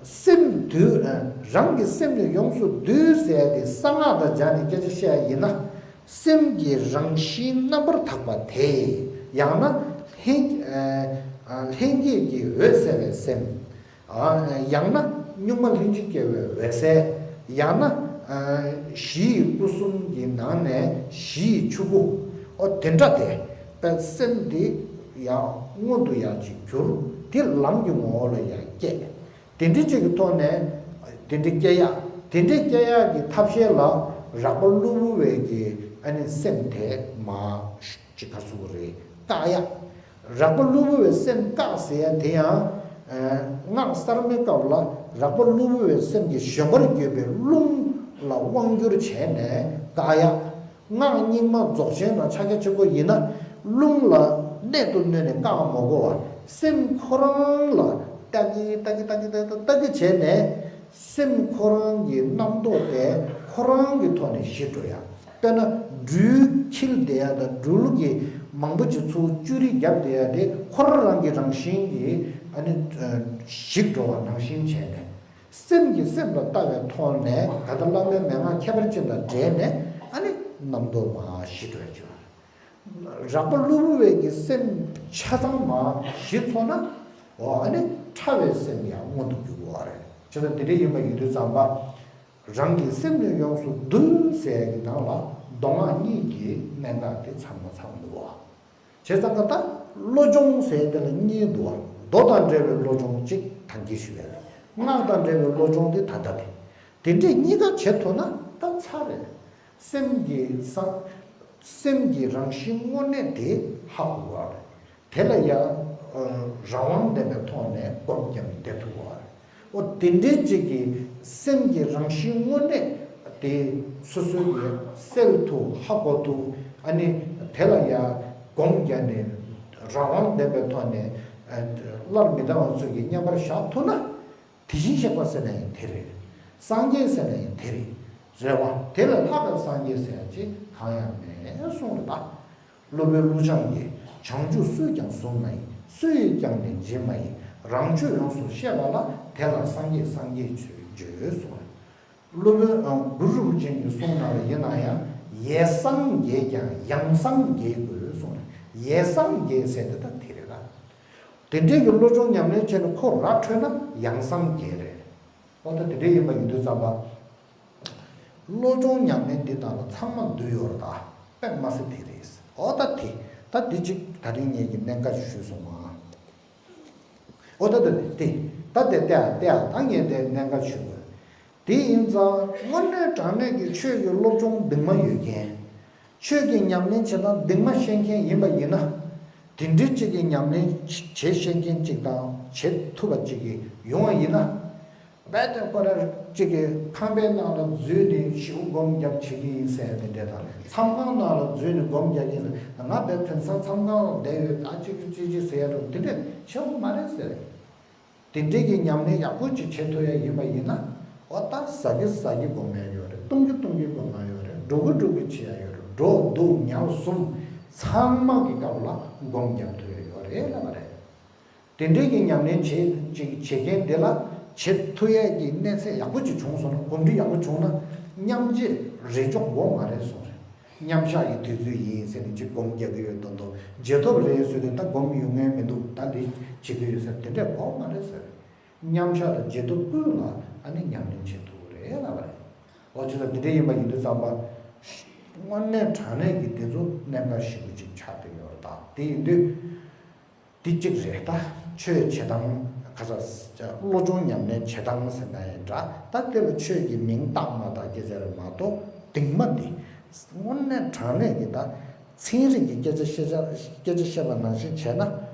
སེམས་འདུལ། རང་གི་སེམས་ནི་ཡོངས་སུ་འདུལ་ཟེར་ཏེ་གསང་སྔགས་དང་སྦྱར་ནས་སྐད་ཆ་བཤད་ཡ་ཡིན་ན། སེམས་ཀྱི་རང་བཞིན་རྣམ་པར་དག་པ་དེ། ཡང་ན་ལྷན། ལྷན་སྐྱེས་ཀྱི་འོད་གསལ་བའི་སེམས། ཡང་ན་གཉུག་མ་ལྷན་ཅིག་སྐྱེས་པའི་འོད་གསལ། ཡང་ན་གཞི་ཡི་སྐུ་གསུམ་གྱི་ནང་ནས་གཞི་ཡི་ཆོས་སྐུ། ཨོ་དེ་འདྲ་དེ། དཔེ་སེམས་དེ་ཡང་མངོན་དུ་ཡང་ཅིག་གྱུར། དེ་ལམ་གྱི་ངོ་བོ་ལ་ཡང་སྐྱེས། དེ་འདྲ་ཅིག་གི་ཐོག་ནས་དེ་འདྲ་སྐྱེ་ཡག་དེ་འདྲ་སྐྱེ་ཡག་གི་ཐབས་ཤེས་ལ་རགས་པ་གློ་བུར་བའི་གི་ཨ་ནི་སེམས་དེ་མར་ཅིག་ག་རེ་ཟེར་དགོས་རེད། བཀག་ཡག་རགས་པ་གློ་བུར་བའི་སེམས་བཀག་ཟེར་ཡ་དེ་ཡང་། སྔགས་གསར་མའི་སྐབས་ལ་རགས་པ་གློ་བུར་བའི་སེམས་ཀྱི་བཞོན་པར་གྱུར་པའི་རླུང་ལ་དབང་བསྒྱུར་བྱས་ནས་བཀག་ཡག་སྔགས་རྙིང་མ་རྫོགས་ཆེན་དང་ཕྱག་རྒྱ་ཆེན་པོ་ཡིན་ན། རླུང་ལ་གནད་དུ་བསྣུན་ནས་བཀག་མ་དགོས་པར་སེམས་ཁོ་རང་ལ་ལྟ་གི་ལྟ་གི་ལྟ་གི་ལྟ་གི་ལྟ་གི་བྱས་ནས། སེམས་ཁོ་རང་གི་རྣམ་རྟོག་དེ་ཁོ་རང་གི་ཐོག་ནས་ཞི་འགྲོ་ཡ། དཔེར་ན་སྦྲུལ་འཁྱིལ་བསྡད་ཡ་དང་སྦྲུལ་གྱི་མང་པོ་ཅིག་ཚུར་བཅུ་རིས་བརྒྱབ་བསྡད་ཡ་དེ་ཁོ་རང་རང་གི་རང་བཞིན་གྱིས་ཨ་ནི་ཞིག་འགྲོ་བ་ནང་བཞིན་བྱས་ནས། སེམས་ཀྱིས་སེམས་ལ་ལྟ་བའི་ཐོག་ནས་ད་ལྟ་བླ་མའི་མན་ངག་ཁྱད་པར་ཅན་དང་འབྲེལ་ནས་ཨ་ནི་རྣམ་རྟོག་མར་ཞི་འགྲོ་ཡ་ཅིག་རགས་པ་གློ་བུར་བའི་གི་སེམས་ཆ་ཚང་མར་ཞི་ཚར་ན། འོ་ཨ་ནི་ཕྲ་བའི་སེམས་ཡང་མངོན་དུ་འགྱུར་བ་རེད། བྱས་ཙང་དེ་འདྲ་ཡིན་པ་ཡིན་དུས་ཙམ་པ། རང་གི་སེམས་ནི་ཡོངས་སུ་འདུལ་ཟེར་ཡ་གི་ནང་ལ་མདོ་སྔགས་གཉིས་ཀྱི་གནད་འགག་དེ་ཚང་མ་ཚང་འདུག་བ། བྱས་ཙང་ཀ་ད་བློ་སྦྱོང་ཟེར་དེ་ལ་གཉིས་འདུག་བ། མདོ་དང་འབྲེལ་བའི་བློ་སྦྱོང་གཅིག་ད་གིན་ཞུས་པ་རེད། སྔགས་དང་འབྲེལ་བའི་བློ་སྦྱོང་དེ་ད་ལྟ་དེ། དེ་འདྲས་གཉིས་ཀ་བྱེད་ཐུབ་ན་ད་ཚར་རེད། སེམས་ཀྱི་ས། སེམས་ཀྱི་རང་བཞིན་དངོས་གནས་དེ་ཧ་གོ་བ་རེད། དེ་ལ་ཡང་རང་དབང་ལྡན་པའི་ཐོག་ནས་སྒོམ་བརྒྱབ་ནས་བསྡད་ཐུབ་པ་རེད། ཨོ་དེ་འདྲའི་ཅིག་གི་སེམས་ཀྱི་རང་བཞིན་དངོས་གནས་དེ་སོ་སོའི་ཡང་སེལ་ཐུབ། ཧ་གོ་ཐུབ། ཨ་ནི་དེ་ལ་ཡང་སྒོམ་བརྒྱབ་ནས་རང་དབང་ལྡན་པའི་ཐོག་ནས་སླར་མི་ལྡང་བ་ཚོས་ཀྱི་མཉམ་པར་བཞག་ཐུབ་ན། དེ་བཞིན་གཤེགས་པ་ཟེར་ན་ཡང་དེ་རེད། སངས་རྒྱས་ཟེར་ན་ཡང་དེ་རེད། རེད་བ། དེ་ལས་ལྷག་པའི་སངས་རྒྱས་ཟེར་ཡང་ཅིག་གང་ཡང་མེད་གསུངས་རེད་ད། སློབ་དཔོན་ཀླུ་བྱང་གིས། བྱང་ཆུབ་སུས་ཀྱང་བཟུང་མ་ཡིན། སུ་ཡིས་ཀྱང་ནི་འབྱིན་མ་ཡིན། རང་ཆོས་ཡོངས་སུ་ཤེས་པ་ལ། དེ་ལ་སངས་རྒྱས་སངས་རྒྱས་བརྗོད་གསུངས་རེད། སློབ་དཔོན་གུ་རུ་རིན་པོ་ཆེ་གིས་གསུངས་ན་རེ་ཡིན་ན་ཡང་ཡེ་སངས་རྒྱས་ཀྱང་ཡང་སངས་རྒྱས་དགོས་གསུངས་རེད། ཡེ་སངས་རྒྱས་ཟེར་དེ་ད་དེ་རེད་ད། དེ་འདྲའི་གི་བློ་སྦྱོང་ཉམས་ལེན་བྱས་ནས་ཁོ་ར་འཕྲོད་ན་ཡང་སངས་རྒྱས་རེད། ཨོ་ད་དེ་འདྲ་ཡིན་པ་ཡིན་དུས་ཙམ་པ། བློ་སྦྱོང་ཉམས་ལེན་འདི་དག་ལ་ཚང་མ་འདུས་ཡོད་རེད་ད། དཔེ་མ་སྲིད་དེ་རེད། ཨོ་ད་དེ། ད་འདི་གཅིག་ད་རིང་ངེད་ཀྱི་གནད་འགག་ཞུས་སོང་ང་། ཨོ་ད་ད་དེ། ད་དེ་ལྟ་ཡ་ལྟ་ཡ་ད་ངས་དེ་གནད་འགག་ཞུ་དགོས། དེ་ཡིན་ཙང་དངོས་གནས་དྲང་གནས་ཀྱི་ཆོས་ཀྱི་སློབ་སྦྱོང་གདིང་མ་ཡོད་མཁན། ཆོས་ཀྱི་ཉམས་ལེན་བྱེད་སྟངས་གདིང་མ་ཤེས་མཁན་ཡིན་པ་ཡིན་ན། དེ་འདྲའི་གཅིག་གི་ཉམས་ལེན་བྱེད་ཤེས་མཁན་གཅིག་དང་བྱེད་ཐུབ་པ་གཅིག་གི་ཡོང་བ་ཡིན་ན། རྦད་དེ་ཁོ་རང་གཅིག་གི་ཁང་པའི་ནང་ལ་འཛུལ་ནས་ཞེ་པོ་སྒོམ་རྒྱབ་བྱེད་ཀྱི་ཡིན་ཟེར་དེ་འདྲས་དང་། མཚམས་ཁང་ནང་ལ་འཛུལ་ནས་སྒོམ་རྒྱག་གི་ཡིན་ཟེར། ང་རྦད་དེང་སང་མཚམས་ཁང་ལ་བསྡད་ཡོད། ད་གཅིག་གཅིག་གཅིག་ཟེར་ཡ་འགྲོ་དེ་འདྲས་བྱེད་དགོས་མ་རེད་ཟེར། དེ་འདྲས་ཀྱི་ཉམས་ལེན་ཡག་པོ་ཅིག་བྱེད་ཐུབ་ཡ་ཡིན་པ་ཡིན་ན། འོ་ད་ཟ་གི་ཟ་གི་སྒོམ་ཡ་ཡོད་རེད། བཏུང་གི་བཏུང་གི་སྒོམ་ཡ་ཡོད་རེད། འགྲོ་གི་འགྲོ་གི་བྱེད་ཡ་ཡོད་རེད། འགྲོ་འདུག་ཉལ་གསུམ། ཚང་མ་གི་སྐབས་ལ་སྒོམ་རྒྱག་ཐུབ་ཡ་ཡོད་རེད་ལབ་པ་རེད། དེ་འདྲའི་གི་ཉམས་ལེན་བྱེད་ཅིག་བྱེད་མཁན་དེ་ལ་བྱེད་ཐུབ་ཡས་ཀྱི་གནས་ཚད་ཡག་པོ་ཅིག་བྱུང་སོང་ན། གོམས་འདྲིས་ཡག་པོ་བྱུང་ན་མཉམ་རྗེས་རེས་འཇོག་དགོས་མ་རེད་གསུངས་རེད། མཉམ་བཞག་གི་དུས་ཚོད་ཡིན་ཟེར་ནས་ཅིག་སྒོམ་རྒྱག་གི་ཡོད་མདོག་མདོག་རྗེས་ཐོབ་རེད་ཟེར་དུས་ད་སྒོམ་ཡོང་མཁན་མི་འདུག་ད་འདི་བྱེད་ཀྱི་ཡོད་ཟེར་དེ་འདྲས་དགོས་མ་རེད་ཟེར། མཉམ་བཞག་དང་རྗེས་ཐོབ་ཀུན་ལ་ཨ་ནི་ཉམས་ལེན་བྱེད་ཐུབ་ཀྱི་རེད་ལབ་པ་རེད། འོ་ཅི་ལ་འདི་འདྲས་ཡིན་པ་ཡིན་དུས་ཙམ་པ། དངོས་གནས་དྲང་གནས་ཀྱི་དེ་ཚོ་གནད་འགག་ཞེ་པོ་ཅིག་ཆགས་བསྡད་ཡོད་རེད། ད་དེ་ཡིན་དུས། འདི་གཅིག་རེད། ད་ཆོས་བྱེད་སྟངས་ག་ས། བློ་སྦྱོང་ཉམས་ལེན་བྱེད་སྟངས་ཟེར་ན་ཡང་འདྲ། ད་དེ་ལ་ཆོས་ཀྱི་མིང་བཏགས་མ་བཏགས་སྐད་ཆ་རེད་མ་གཏོགས་གདིང་མ་འདི་དངོས་གནས་དྲང་གནས་ཀྱི་ད་ཚན་རིག་གི་སྐད་ཆ་བཤད་ཆ་སྐད་ཆ་བཤད་པ་ནང་བཞིན་བྱས་ན།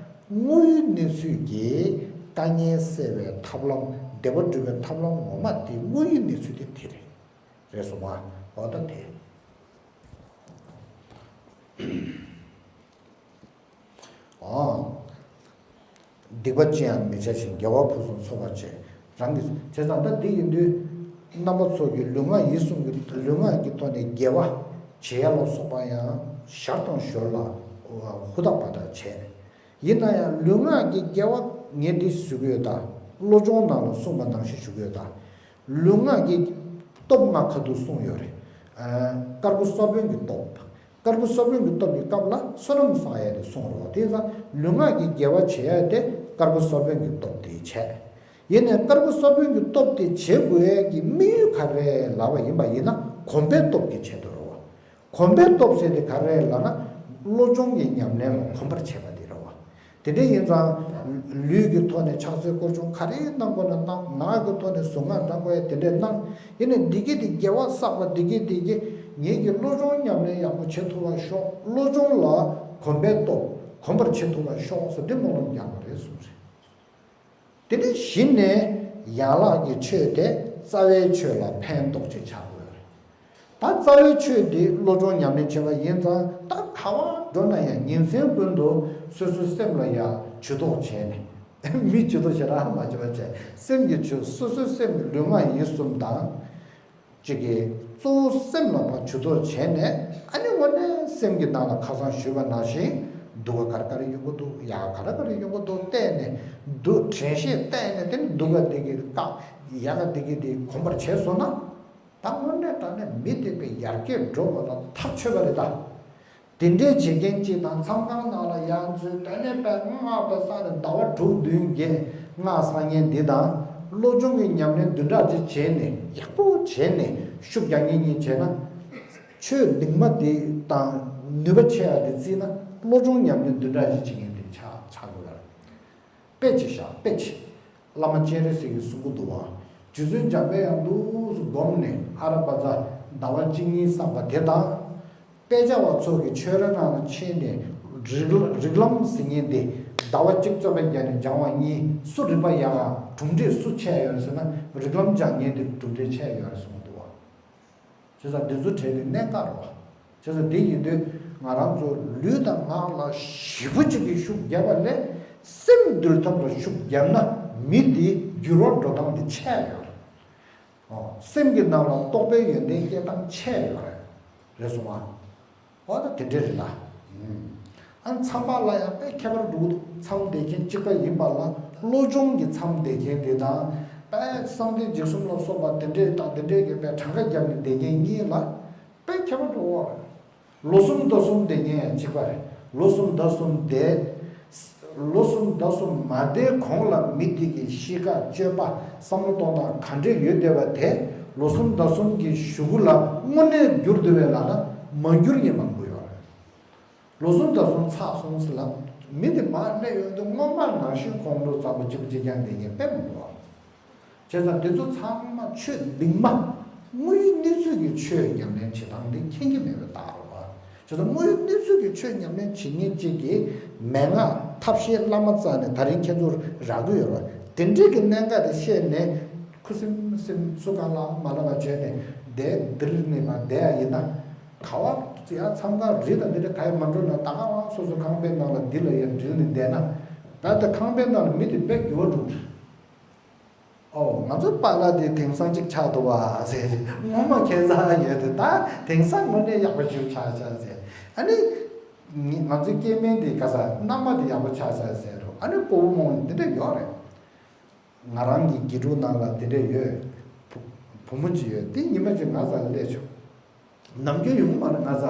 དངོས་ཡོད་གནས་ཚུལ་གྱི་དཀའ་ངལ་སེལ་བའི་ཐབས་ལམ། བདེ་བ་སྒྲུབ་པའི་ཐབས་ལམ་ངོ་མ་དེ་དངོས་ཡོད་གནས་ཚུལ་དེ་དེ་རེད། རེད་སོང་ང་། འོ་ད་དེ། འོ། སྡིག་པ་ཅི་ཡང་མི་བྱ་ཞིང་། དགེ་བ་ཕུན་སུམ་ཚོགས་པར་བྱེད། རང་གི་བྱས་ཙང་ད་འདི་ཡིན་དུས། རྣམ་པ་ཚོ་གི་ལུས་ངག་ཡིད་གསུམ་གྱི་ལུས་ངག་གི་ཐོག་ནས་དགེ་བ་བྱེད་ཡ་ལ་སོགས་པ་ཡང་ཞར་དང་ཞོར་ལ་ཧུར་ཐག་པ་དག་བྱས། ཡིན་ན་ཡང་ལུས་ངག་གི་དགེ་བ་ངས་འདི་ཞུ་གི་ཡོད་ད། བློ་སྦྱོང་ནང་ལ་གསུངས་པ་ནང་བཞིན་ཞུ་གི་ཡོད་ད། ལུས་ངག་གི་སྟོབས་ལྔ་ཁ་ཐུག་གསུངས་ཡོད་རེད། ཨ། དཀར་པོ་ས་བོན་གྱི་སྟོབས། དཀར་པོ་ས་བོན་གྱི་སྟོབས་ཀྱི་སྐབས་ལ་བསོད་ནམས་བསགས་ཡས་དེ་གསུངས་རོགས། དེ་ཡིན་ཙང་ལུས་ངག་གི་དགེ་བ་བྱེད་ཡས་དེ་དཀར་པོ་ས་བོན་གྱི་སྟོབས་དེ་བྱས། ཡིན་ནའི་དཀར་པོ་ས་བོན་གྱི་སྟོབས་དེ་བྱེད་དགོས་ཡས་ཀྱི་དམིགས་ཡུལ་ག་རེ་ལབ་པ་ཡིན་པ་ཡིན་ན་གོམས་པའི་སྟོབས་ཀྱི་ཆེད་དུ་རེད་བ། གོམས་པའི་སྟོབས་ཟེར་དེ་ག་རེ་ལབ་ན། བློ་སྦྱོང་གི་ཉམས་ལེན་ལ་གོམས་པར་བྱེད་པ་དེ་རེད་བ། དེ་འདྲ་ཡིན་ཙང་། ལུས་ཀྱི་ཐོག་ནས་ཕྱག་འཚལ་སྐོར་སྦྱོང་ག་རེ་གནང་དགོས་ན་གནང་། ངག་གི་ཐོག་ནས་གཟུངས་སྔགས་བགྲང་དགོས་ཡ་དེ་འདྲས་གནང་། ཡིན་ནའི་འདི་གི་དེ་དགེ་བ་བསགས་པ་འདི་གི་དེ་གི་ངེད་ཀྱི་བློ་སྦྱོང་ཉམས་ལེན་ཡག་པོ་བྱེད་ཐུབ་པར་ཤོག་བློ་སྦྱོང་ལ་གོམས་པའི་སྟོབས་གོམས་པར་བྱེད་ཐུབ་པར་ཤོག་ཟེར་དེ་སྨོན་ལམ་རྒྱག་པ་རེད་གསུངས་རེད། དེ་ནས་གཞི་ནས་ཡན་ལག་གི་ཆོས་དེ་རྩ་བའི་ཆོས་ལ་ཕན་ཐོགས་ཅིག་ཆགས་དགོས་རེད། ད་རྩ་བའི་ཆོས་འདི་བློ་སྦྱོང་ཉམས་ལེན་བྱེད་པ་ཡིན་ཙང་ད་ག་བ་འགྲོ་ན་ཡང་ཉིན་མཚན་ཀུན་ཏུ་སོ་སོའི་སེམས་ལ་ཡང་ཇུས་གཏོགས་བྱས་ནས། མི་ཇུས་གཏོགས་བྱེད་ར་མ་བྱེད་པ་བྱས། སེམས་ཀྱི་ཇུས། སོ་སོའི་སེམས་ཀྱི་ལུས་ངག་ཡིད་གསུམ་དང་། གཅིག་གིས་གཙོ་བོ་སེམས་ལ་ཕར་ཇུས་གཏོགས་བྱས་ནས། ཨ་ནི་དངོས་གནས་སེམས་ཀྱི་ནང་ལ་ཁ་སང་ཞུས་པ་ནང་བཞིན་སྡུག་ག་ག་རེ་ག་རེ་ཡོང་གི་འདུག་ཡག་ག་ག་རེ་ག་རེ་ཡོང་གི་འདུག་བལྟས་ནས། སྡུག་དྲན་ཤེས་བལྟས་ནས། དེ་ནི་སྡུག་ག་འདི་གི་བཀག་ཡག་ག་འདི་གི་དེ་གོམས་པར་བྱས་སོང་ན། ད་དངོས་གནས་དྲང་གནས་མི་དེ་དཔེ་ཡར་རྒྱས་འགྲོ་བ་ལ་ཐག་ཆོད་པ་རེད་ད། དེ་འདྲའི་བྱེད་མཁན་གཅིག་དང་། མཚམས་ཁང་ནང་ལ་ཡར་འཛུལ། དེ་ནས་དཔེ་སྔགས་དང་བསགས་ནས་ཟླ་བ་དྲུག་བདུན་བརྒྱད་སྔགས་བསགས་མཁན་འདི་དང་། བློ་སྦྱོང་གི་ཉམས་ལེན་བདུན་ཕྲག་གཅིག་བྱས་ནས་ཡག་པོ་བྱས་ནས་ཤུགས་རྒྱག་མཁན་གཉིས་བྱས་ན། ཆོས་གདིང་མ་འདི་དང་ནུས་པ་ཆེ་བ་འདི་བརྩིས་ན། བློ་སྦྱོང་ཉམས་ལེན་བདུན་ཕྲག་གཅིག་བྱེད་མཁན་འདི་ཆགས་ཆགས་དགོས་པ་རེད། དཔེ་ཅིག་བཞག་དཔེ་ཅིག་བླ་མ་སྤྱན་རས་གཟིགས་ཀྱིས་གསུང་གི་འདུག་བ། རྗེ་བཙུན་འཇམ་དཔལ་དབྱངས་འདུག་སེ་བསྒོམས་ནས་ཨ་ར་པ་ཙ་ཟླ་བ་གཅིག་གཉིས་བསགས་པ་དེ་དང་། དཔེ་ཆ་བ་ཚོ་གི་ཆོས་ར་ནང་ལ་ཕྱིན་ནས་རིགས་རིགས་ལམ་ཟེར་མཁན་དེ་ཟླ་བ་གཅིག་རྩོད་པ་བརྒྱབ་ནས་སྦྱང་བ་གཉིས། སུ་རིག་པ་ཡག་ག་གྲུབ་འབྲས་སུ་ཆེ་ཡོད་ཟེར་ན། རིགས་ལམ་སྦྱང་མཁན་དེ་གྲུབ་འབྲས་ཆེ་ཡོད་གསུངས་འདུག་བ། བྱས་ཙང་འདི་ཚོ་གྲས་དེ་གནད་འགག་རེད་བ། བྱས་ཙང་འདི་ཡིན་དུས་ང་རང་ཚོ་ལུས་དང་ངག་ལ་ཞེ་པོ་ཅིག་གི་ཤུགས་བརྒྱབ་པ་ལས། སེམས་འདུལ་ཐབས་ལ་ཤུགས་བརྒྱབ་ན་མི་དེ་འགྱུར་བ་འགྲོ་སྟངས་དེ་ཆེ་ཡོད་རེད། ཨོ། སེམས་ཀྱི་ནང་ལ་རྟོགས་པའི་ཡོན་ཏན་སྐྱེ་སྟངས་ཆེ་ཡོད་རེད། རེད་སོང་ང་། འོ་ད་དེ་འདྲས་རེད་ད། ཨ། མཚམས་པ་ལ་ཡང་དཔེ་ཁྱད་པར་འགྲོ་གི་འདུག་མཚམས་བསྡད་མཁན་གཅིག་པ་ཡིན་པ་ལ། བློ་སྦྱོང་གི་མཚམས་བསྡད་མཁན་དེ་དང་། དཔེ་གསང་བདེ་འཇིགས་གསུམ་ལ་སོགས་པ་དེ་འདྲས་དང་དེ་འདྲས་ཀྱི་དཔེ་གྲངས་ཀ་བརྒྱབ་ནས་བསྡད་མཁན་གཉིས་ལ་དཔེ་ཁྱད་པར་འགྲོ་གི་རེད། ལོ་གསུམ་ཟླ་གསུམ་བསྡད་མཁན་ཡང་གཅིག་པ་རེད། ལོ་གསུམ་ཟླ་གསུམ་བསྡད། ལོ་གསུམ་ཟླ་གསུམ་མ་བསྡད་གོང་ལ་མི་དེ་གི་གཤིས་ཀ། སྤྱོད་པ། བསམ་བློ་གཏོང་སྟངས་ག་འདྲས་ཡོད་བསྡད་པ་དེ། ལོ་གསུམ་ཟླ་གསུམ་གྱི་གཞུག་གུ་ལ་དངོས་གནས་འགྱུར་འདུག་བས་ལབ་ན། མ་འགྱུར་མཁན་མང་པོ་ཡོད་རེད། ལོ་གསུམ་ཟླ་གསུམ་ཚར་སོང་ཟེར་ལ། མི་དེ་མར་སླེབས་ཡོང་དུས་སྔོན་མ་ནང་བཞིན་ཁོང་ཁྲོ་ཚ་པོ་གཅིག་པ་གཅིག་རྐྱང་བསྡད་མཁན་དཔེ་མང་པོ་ཡོད་རེད། བྱས་ཙང་འདི་ཚོ་ཚང་མ་ཆོས་གདིང་མ། དངོས་ཡོད་གནས་ཚུལ་གྱི་ཆོས་ཉམས་ལེན་བྱེད་སྟངས་འདི་མཁྱེན་གྱི་མེད་པའི་རྟགས་རེད་བ། བྱས་ཙང་དངོས་ཡོད་གནས་ཚུལ་གྱི་ཆོས་ཉམས་ལེན་བྱེད་མཁན་གཅིག་གིས་མན་ངག་ཐབས་ཤེས་བླ་མ་རྩ་ནས་ད་རིང་ཁྱེད་ཚོར་རག་གི་ཡོད་རེད་བ། དེ་འདྲས་ཀྱི་གནད་འགག་དེ་ཤེས་ནས། ཁུ་སིམ་སིམ་སུ་གང་ལ་མ་ལབ་པ་བྱས་ནས་བསྡད། འདིར་ནས་མར་བསྡད་ཡ་ཡིན་ན། ག་བ་ཡ་མཚམས་ཁང་རི་དང་འདི་འདྲ་ག་ཡ་མ་འགྲོ་ན། ད་ག་བ་སོ་སོ་ཁང་པའི་ནང་ལ་འདི་ལ་ཡ་འགྲིལ་ནས་བསྡད་ན། ད་ལྟ་ཁང་པའི་ནང་ལ་མི་དེ་དཔེ་འགྱུར་བ་འགྲོ་གི་རེད། ཨོ། ང་ཚོ་པཱ་ལགས་དེ་དེང་སང་གཅིག་ཆགས་འདུག་བ་ཟེར། སྔོན་མ་ཁྱད་མཚར་ཡོད་དེ། ད་དེང་སང་དངོས་གནས་ཡག་པོ་ཞིག་ཆགས་ཤག་ཟེར། ཨ་ནི། ང་ཚོའི་སྐྱེ་དམན་དེ་ག་ས་རྣམ་པ་དེ་ཡག་པོ་ཆགས་ས་ཟེར་རོ། ཨ་ནི་སྤོ་བོ་རྨོ་མོ་འདི་འདྲ་ཡོད་རེད། ང་རང་གི་དགེ་ཕྲུག་ནང་ལ་དེ་འདྲ་ཡོད། བུ་བུ་མོ་ཅིག་ཡོད། དེ་ཉི་མ་ཅིག་ང་ས་སླེབས་བྱུང་། ནམ་རྒྱུན་ཡོང་མ་རེད། ང་ས་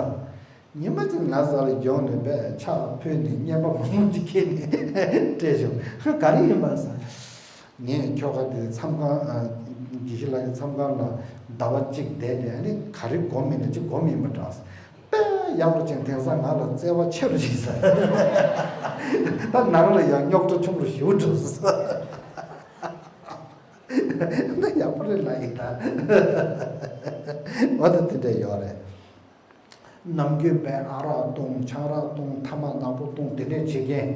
ཉི་མ་ཅིག་ང་ས་ལ་ཡོང་ནས་པས་ཕྱག་ཕུལ་ནས་བརྙན་པ་མང་པོ་ཅིག་ཁྱེར་ནས་སྤྲད་བྱུང་། ག་རེ་ཡིན་པ་ཟེར། ངས་ཁྱོ་ག་དེ་མཚམས་ཁང་། ཨ། དགེ་བཤེས་ལགས་ཀྱི་མཚམས་ཁང་ལ་ཟླ་བ་གཅིག་བསྡད་དེ། ཨ་ནི་ག་རེ་སྒོམ་ཡིན་ན་ཅིག་སྒོམ་ཡིན་པ་འདྲ། དཔེ་ཡག་པོ་ཅིག་དེང་སང་ང་ལ་བརྩེ་བ་ཆེ་རུ་ཕྱིན་ས། ད་ནང་ལ་ཡང་རྙོག་དྲ་ཆུང་རུ་ཞེ་པོ་འགྲོ་སོང་། ད་ཡག་པོ་རེད་ལབ་ཡིན་ད། འོ་ད་དེ་འདྲ་ཡོད་རེད། ནམ་རྒྱུན་པས་ཨ་རག་བཏུང་ཆང་རག་བཏུང་ཐ་མག་ནག་པོ་བཏུང་དེ་འདྲས་བྱེད་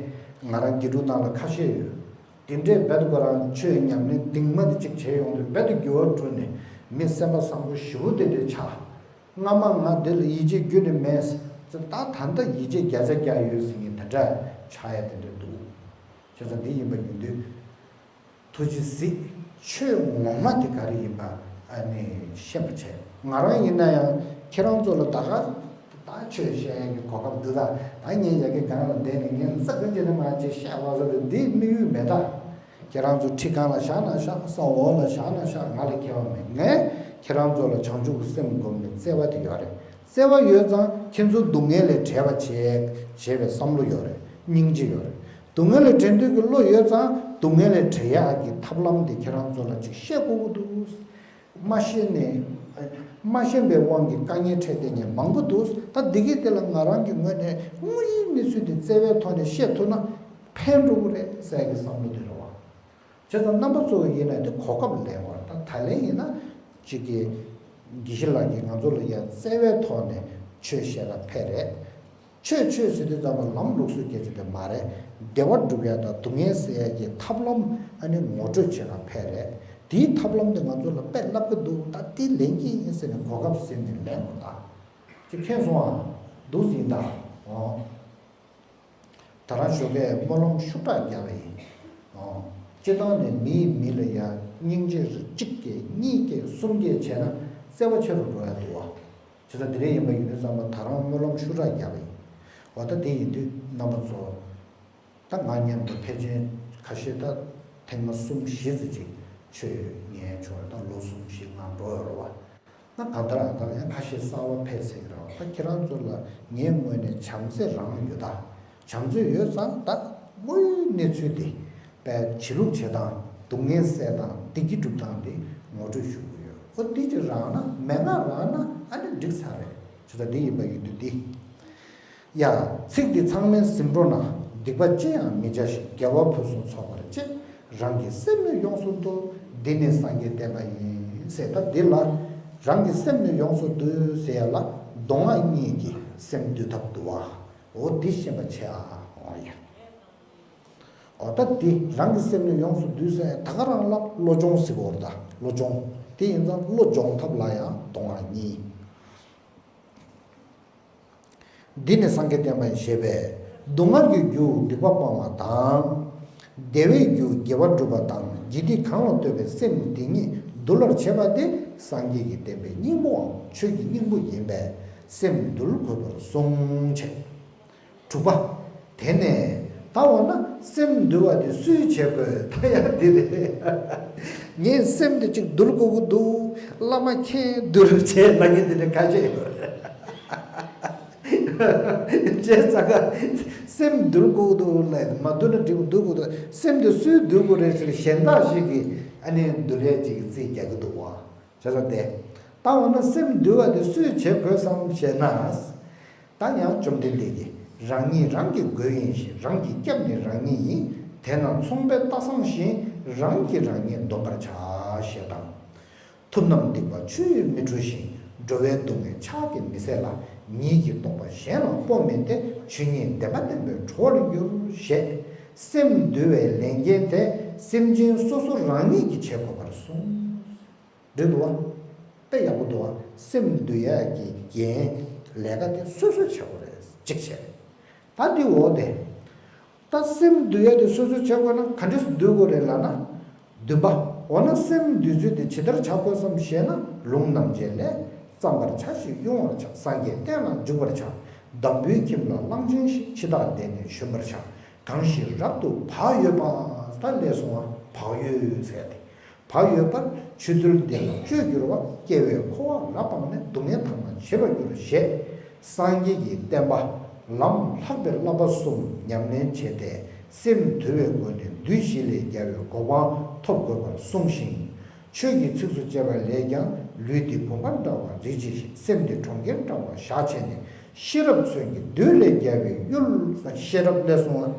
མཁན་ང་རང་དགེ་ཕྲུག་ནང་ལ་ཁ་ཤས་ཡོད། དེ་འདྲས་རྦད་དེ་ཁོ་རང་ཆོས་ཉམས་ལེན་གཏིང་མ་དེ་གཅིག་བྱས་ཡོང་དུས་རྦད་དེ་འགྱུར་བ་འགྲོ་ནས་མི་སེམས་པ་བཟང་པོ་ཞེ་པོ་དེ་འདྲས་ཆགས། སྔ་མ་ང་འདི་ལ་ཡིད་ཆེས་ཁྱོན་ནས་མེད། ད་ད་ལྟ་ཡིད་ཆེས་བརྒྱ་ཆ་བརྒྱ་ཡོད་ཟེར་མཁན་དེ་འདྲ་ཆགས་ཡ་དེ་འདྲ་འདུག་བྱས་ཙང་འདི་ཡིན་པ་ཡིན་དུས། ཐུགས་རྗེ་གཟིགས། ཆོས་ངོ་མ་དེ་ག་རེ་ཡིན་པ་ཨ་ནི་ཤེས་པ་བྱས། ང་རང་ཡིན་ན་ཡང་ཁྱེད་རང་ཚོ་ལ་ད་ག་ད་ཆོས་བཤད་ཡག་གི་གོ་སྐབས་འདུག་ད་ད་ངས་ཡ་གི་སྒང་ལ་བསྡད་ནས་ངས་རྩ་ཀུན་གྱི་ནི་མ་ཅིག་བཤད་བ་ཟེར་དུས་འདིའི་དམིགས་ཡུལ་མེད་ད། ཁྱེད་རང་ཚོ་ཁྲི་སྒང་ལ་བཞག་ན་བཞག་ས་འོག་ལ་བཞག་ན་བཞག་ང་ལ་ཁྱད་པར་མེད། ངས་ཁྱེད་རང་ཚོ་ལ་བྱང་ཆུབ་ཀྱི་སེམས་བསྒོམས་ནས་བརྩེ་བ་དེ་ཡོད་རེད། བརྩེ་བ་ཡོད་ཙང་ཁྱེད་ཚོ་སྡུག་བསྔལ་ལས་བྲལ་བ་བྱེད་བྱེད་པའི་བསམ་བློ་ཡོད་རེད། སྙིང་རྗེ་ཡོད་རེད། སྡུག་བསྔལ་ལས་བྲལ་འདོད་ཀྱི་བློ་ཡོད་ཙང་སྡུག་བསྔལ་ལས་བྲལ་ཡག་གི་ཐབས་ལམ་དེ་ཁྱེད་རང་ཚོ་ལ་ཅིག་བཤད་དགོས་ཀྱི་འདུག་མ་བཤད་ནས་མ་ཤེས་པའི་དབང་གིས་དཀའ་ངལ་འཕྲད་བསྡད་མཁན་མང་པོ་འདུག་ད་འདི་གི་དེ་ལ་ང་རང་གི་ངོས་ནས་དངོས་ཡོད་གནས་ཚུལ་དེ་བརྩེ་བའི་ཐོག་ནས་བཤད་ཐུབ་ན་ཕན་འགྲོ་གི་རེད་ཟེར་གི་བསམ་བློ་དེ་རེད་བ། བྱས་ཙང་རྣམ་པ་ཚོ་ཡིན་ན་དེ་གོ་སྐབས་ལེན་དགོས། ད་ད་ལན་ཡིན་ན་གཅིག་གི་དགེ་བཤེས་ལགས་ཀྱིས་ང་ཚོ་ལ་ཡང་བརྩེ་བའི་ཐོག་ནས་ཆོས་བཤད་ལ་ཕེབས་རེད། ཆོས་ཆོས་ཟེར་དུས་ཙམ་པ་ལམ་ལུགས་སྲོལ་སྐད་ཆ་དེ་མ་རེད། བདེ་བ་སྒྲུབ་ཡ་དང་སྡུག་བསྔལ་སེལ་ཡ་གི་ཐབས་ལམ་ཨ་ནི་ངོ་སྤྲོད་བྱེད་ག་ཕེབས་རེད། དེའི་ཐབས་ལམ་དེ་ང་ཚོ་ལ་དཔེ་བསླབ་ཀྱི་འདུག་ད་དེ་ལེན་གྱི་ཡིན་ཟེར་ནས་གོ་སྐབས་ཟིན་ནས་ལེན་དགོས། ད་ཅིག་མཁྱེན་སོང་ཨ། འདུག་ཟིན་ད། འོ། ད་རང་ཞོགས་ཀས་སྨོན་ལམ་ཤུགས་དྲག་རྒྱག་པ་ཡིན། ཨོ། སྤྱིར་བཏང་ནས་མིས་མི་ལ་ཡ་སྙིང་རྗེ་གཅིག་སྐྱེ་གཉིས་སྐྱེ་གསུམ་སྐྱེ་བྱས་ན་བརྩེ་བ་ཆེ་རུ་འགྲོ་ཡ་འདུག་བ། བྱས་ཙང་དེ་འདྲ་ཡིན་པ་ཡིན་དུས་ཙམ་པ་ད་རང་སྨོན་ལམ་ཤུགས་དྲག་རྒྱག་པ་ཡིན། འོ་ད་དེ་ཡིན་དུས་རྣམ་པ་ཚོ། ད་ང་མཉམ་དུ་ཕལ་ཆེར་ཁ་ཤས་ད་ཐེངས་མ་གསུམ་བཞི་ཙམ་ཅིག་ཆོས་ཉན་བྱུང་རེད། ད་ལོ་གསུམ་བཞི་ལྔ་འགྲོ་ཡོད་རེད་བ། ད་གང་ལྟར་ཨ་ད་ཡང་ཁ་ཤས་གསར་བ་ཕེབས་ཟེར་གི་རེད་བ། ད་ཁྱེད་རང་ཚོ་ལ་ངའི་ངོས་ནས་བྱམས་བརྩེ་རང་ཡོད། ད་བྱམས་བརྩེ་ཡོད་ཙང་ད་དངོས་ཡོད་གནས་ཚུལ་དེ་དཔེ་བྱེད་ལུགས་བྱེད་སྟངས་སྡུག་བསྔལ་སེལ་སྟངས་བདེ་སྐྱིད་སྒྲུབ་སྟངས་དེ་ངོ་སྤྲོད་ཞུ་གི་ཡོད། ཨོ་དེ་ཅིག་རག་ན་མན་ངག་རག་ན་ཨ་ནི་འགྲིག་ཚར་རེད། ཇི་ལྟར་འདི་ཡིན་པ་ཡིན་དུས་འདི། ཡ། ཚིག་འདི་ཚང་མས་ཟིན་འགྲོ་ན། སྡིག་པ་ཅི་ཡང་མི་བྱ་ཞིང་། དགེ་བ་ཕུན་སུམ་ཚོགས་པར་སྤྱད། རང་གི་སེམས་ནི་ཡོངས་སུ་འདུལ། འདི་ནི་སངས་རྒྱས་བསྟན་པ་ཡིན། ཟེར་ད་འདི་ལ་རང་གི་སེམས་ནི་ཡོངས་སུ་འདུལ་ཟེར་ཡ་ལ་མདོ་སྔགས་གཉིས་ཀྱི་སེམས་འདུལ་ཐབས་འདུལ་བ། འོ་འདི་ཤེས་པ་བྱེད་ཨ། འོ་ཡ། འོ་ད་འདི་རང་གི་སེམས་ནི་ཡོངས་སུ་འདུལ་ཟེར་ཡ་ད་ག་རང་ལ་བློ་སྦྱོང་ཟེར་གོ་ར། ད་བློ་སྦྱོང་དེ་ཡིན་ཙང་བློ་སྦྱོང་ཐབས་ལ་ཡང་མདོ་སྔགས་གཉིས། འདི་ནི་སངས་རྒྱས་བསྟན་པ་ཡིན་ཞེས་པས། སྡུག་བསྔལ་གྱི་རྒྱུ་སྡིག་པ་སྤང་བ་དང་། བདེ་བའི་རྒྱུ་དགེ་བ་སྒྲུབ་པ་དང་། འཇིག་སྡིག་གང་ལ་ལྟོས་པའི་སེམས་འདི་ཉིད་འདུལ་བར་བྱེད་པ་སྟེ་སངས་རྒྱས་ཀྱི་བསྟན་པའི་སྙིང་པོའམ་ཆོས་ཀྱི་སྙིང་པོ་ཡིན་པས་སེམས་འདུལ་དགོས་པར་གསུངས་ཆེ། དྲུག་པ། དེ་ནས་ད་འོ་ན་སེམས་འདུལ་བ་དེ་སུས་བྱེད་དགོས། ད་ཡང་འདི་རེད། ངས་སེམས་དེ་གཅིག་འདུལ་དགོས་ཀྱི་འདུག་བླ་མ་མཁྱེན་འདུལ་བྱེད་ལབ་མཁན་དེ་འདྲ་ཁ་ཤས་ཡོད་རེད། བྱས་ཙང་ཀ་སེམས་འདུལ་དགོས་འདུག་ལབ་མ་འདུལ་ན་འགྲིག་འདུལ་དགོས་འདུག་སེམས་དེ་སུས་འདུལ་དགོས་རེད་ཟེར་གཞན་དག་ཞིག་གིས་ཨ་ནི་འདུལ་ཡས་ཅིག་རྩིས་རྒྱག་གི་འདུག་བ། བྱས་ཙང་དེ་ད་འོ་ན་སེམས་འདུལ་བ་དེ་སུས་བྱེད་དགོས་སམ་ཞེ་ན། ད་ཡང་བཅོམ་ལྡན་འདས་ཀྱིས་རང་ཉིད་རང་གི་མགོན་ཡིན་ཞིང་། རང་གི་སྐྱབས་ནི་རང་ཉིད་ཡིན། དེས་ན་ཚོང་པས་རྟ་བཟུང་བཞིན། རང་གིས་རང་ཉིད་འདོམས་པར་བྱ། ཞེས་དང་། ཐུབ་རྣམས་སྡིག་པ་ཆུ་ཡིས་མི་འཁྲུ་ཞིང་། འགྲོ་བའི་སྡུག་བསྔལ་ཕྱག་གིས་མི་སེལ་ལ། ཉིད་ཀྱི་རྟོགས་པ་གཞན་ལ་སྤོ་མིན་ཏེ། ཆོས་ཉིད་བདེན་པ་བསྟན་པས་གྲོལ་བར་འགྱུར། ཞེས་སེམས་འདུལ་བའི་ལས་འགན་དེ་སེམས་ཅན་སོ་སོ་རང་ཉིད་ཀྱིས་བྱེད་དགོས་པར་གསུངས། འགྲིག་འདུག་བ། དཔེ་ཡག་པོ་འདུག་བ། སེམས་འདུལ་ཡག་གི་འགན་ལས་ཀ་དེ་སོ་སོས་བྱེད་དགོས་རེད། གཅིག་བྱས། ད་འདི་འོ་དེ། ད་སེམས་འདུལ་ཡ་དེ་སོ་སོས་བྱེད་དགོས་ན་ག་འདྲས་སེ་འདུལ་དགོས་རེད་ལབ་ན། བདུན་པ། འོ་ན་སེམས་འདུལ་ཚུལ་དེ་ཇི་ལྟར་བྱ་དགོས་སམ་ཞེ་ན། ལུང་རྣམ་འབྱེད་ལས། བརྩམ་པར་བྱ་ཞིང་དབྱུང་བར་བྱ། སངས་རྒྱས་བསྟན་ལ་འཇུག་པར་བྱ། འདམ་བུའི་ཁྱིམ་ལ་གླང་ཆེན་ཞིག་འཆི་བདག་འདས་ནས་བཞོན་པར་བྱ། གང་ཞིག་རབ་ཏུ་བག་ཡོད་པ། ད་ལས་སོང་བ་བག་ཡོད་ཟེར་ཏེ། བག་ཡོད་པར་ཆོས་ཐུལ་འདི་ལ་སྤྱོད་འགྱུར་བ། སྐྱེ་བའི་འཁོར་བ་རབ་སྤངས་ནས། སྡུག་བསྔལ་ཐ་མ་བྱེད་པར་འགྱུར། ཞེས་སངས་རྒྱས་ཀྱི་བསྟན་པ་ལམ་ལྷག་པའི་བསླབ་པ་གསུམ་ཉམས་ལེན་བྱས་ཏེ། སེམས་དུལ་བའི་སྒོ་ནས་བདུད་བཞི་ལས་རྒྱལ་བའི་གོ་འཕང་ཐོབ་དགོས་པར་གསུངས་ཤིང་། ཆོས་ཀྱི་ཚིགས་སུ་བཅད་པ་ལས་ཀྱང་། ལུས་འདི་བུམ་པ་འདྲ་བར་རིག་བྱེད་ཅིང་། སེམས་འདི་གྲོང་ཁྱེར་འདྲ་བར་བཞག་བྱས་ནས། ཤེས་རབ་མཚོན་གྱིས་བདུད་ལས་རྒྱལ་བའི་ཡུལ། ཤེས་རབ་ལས་སོང་བ།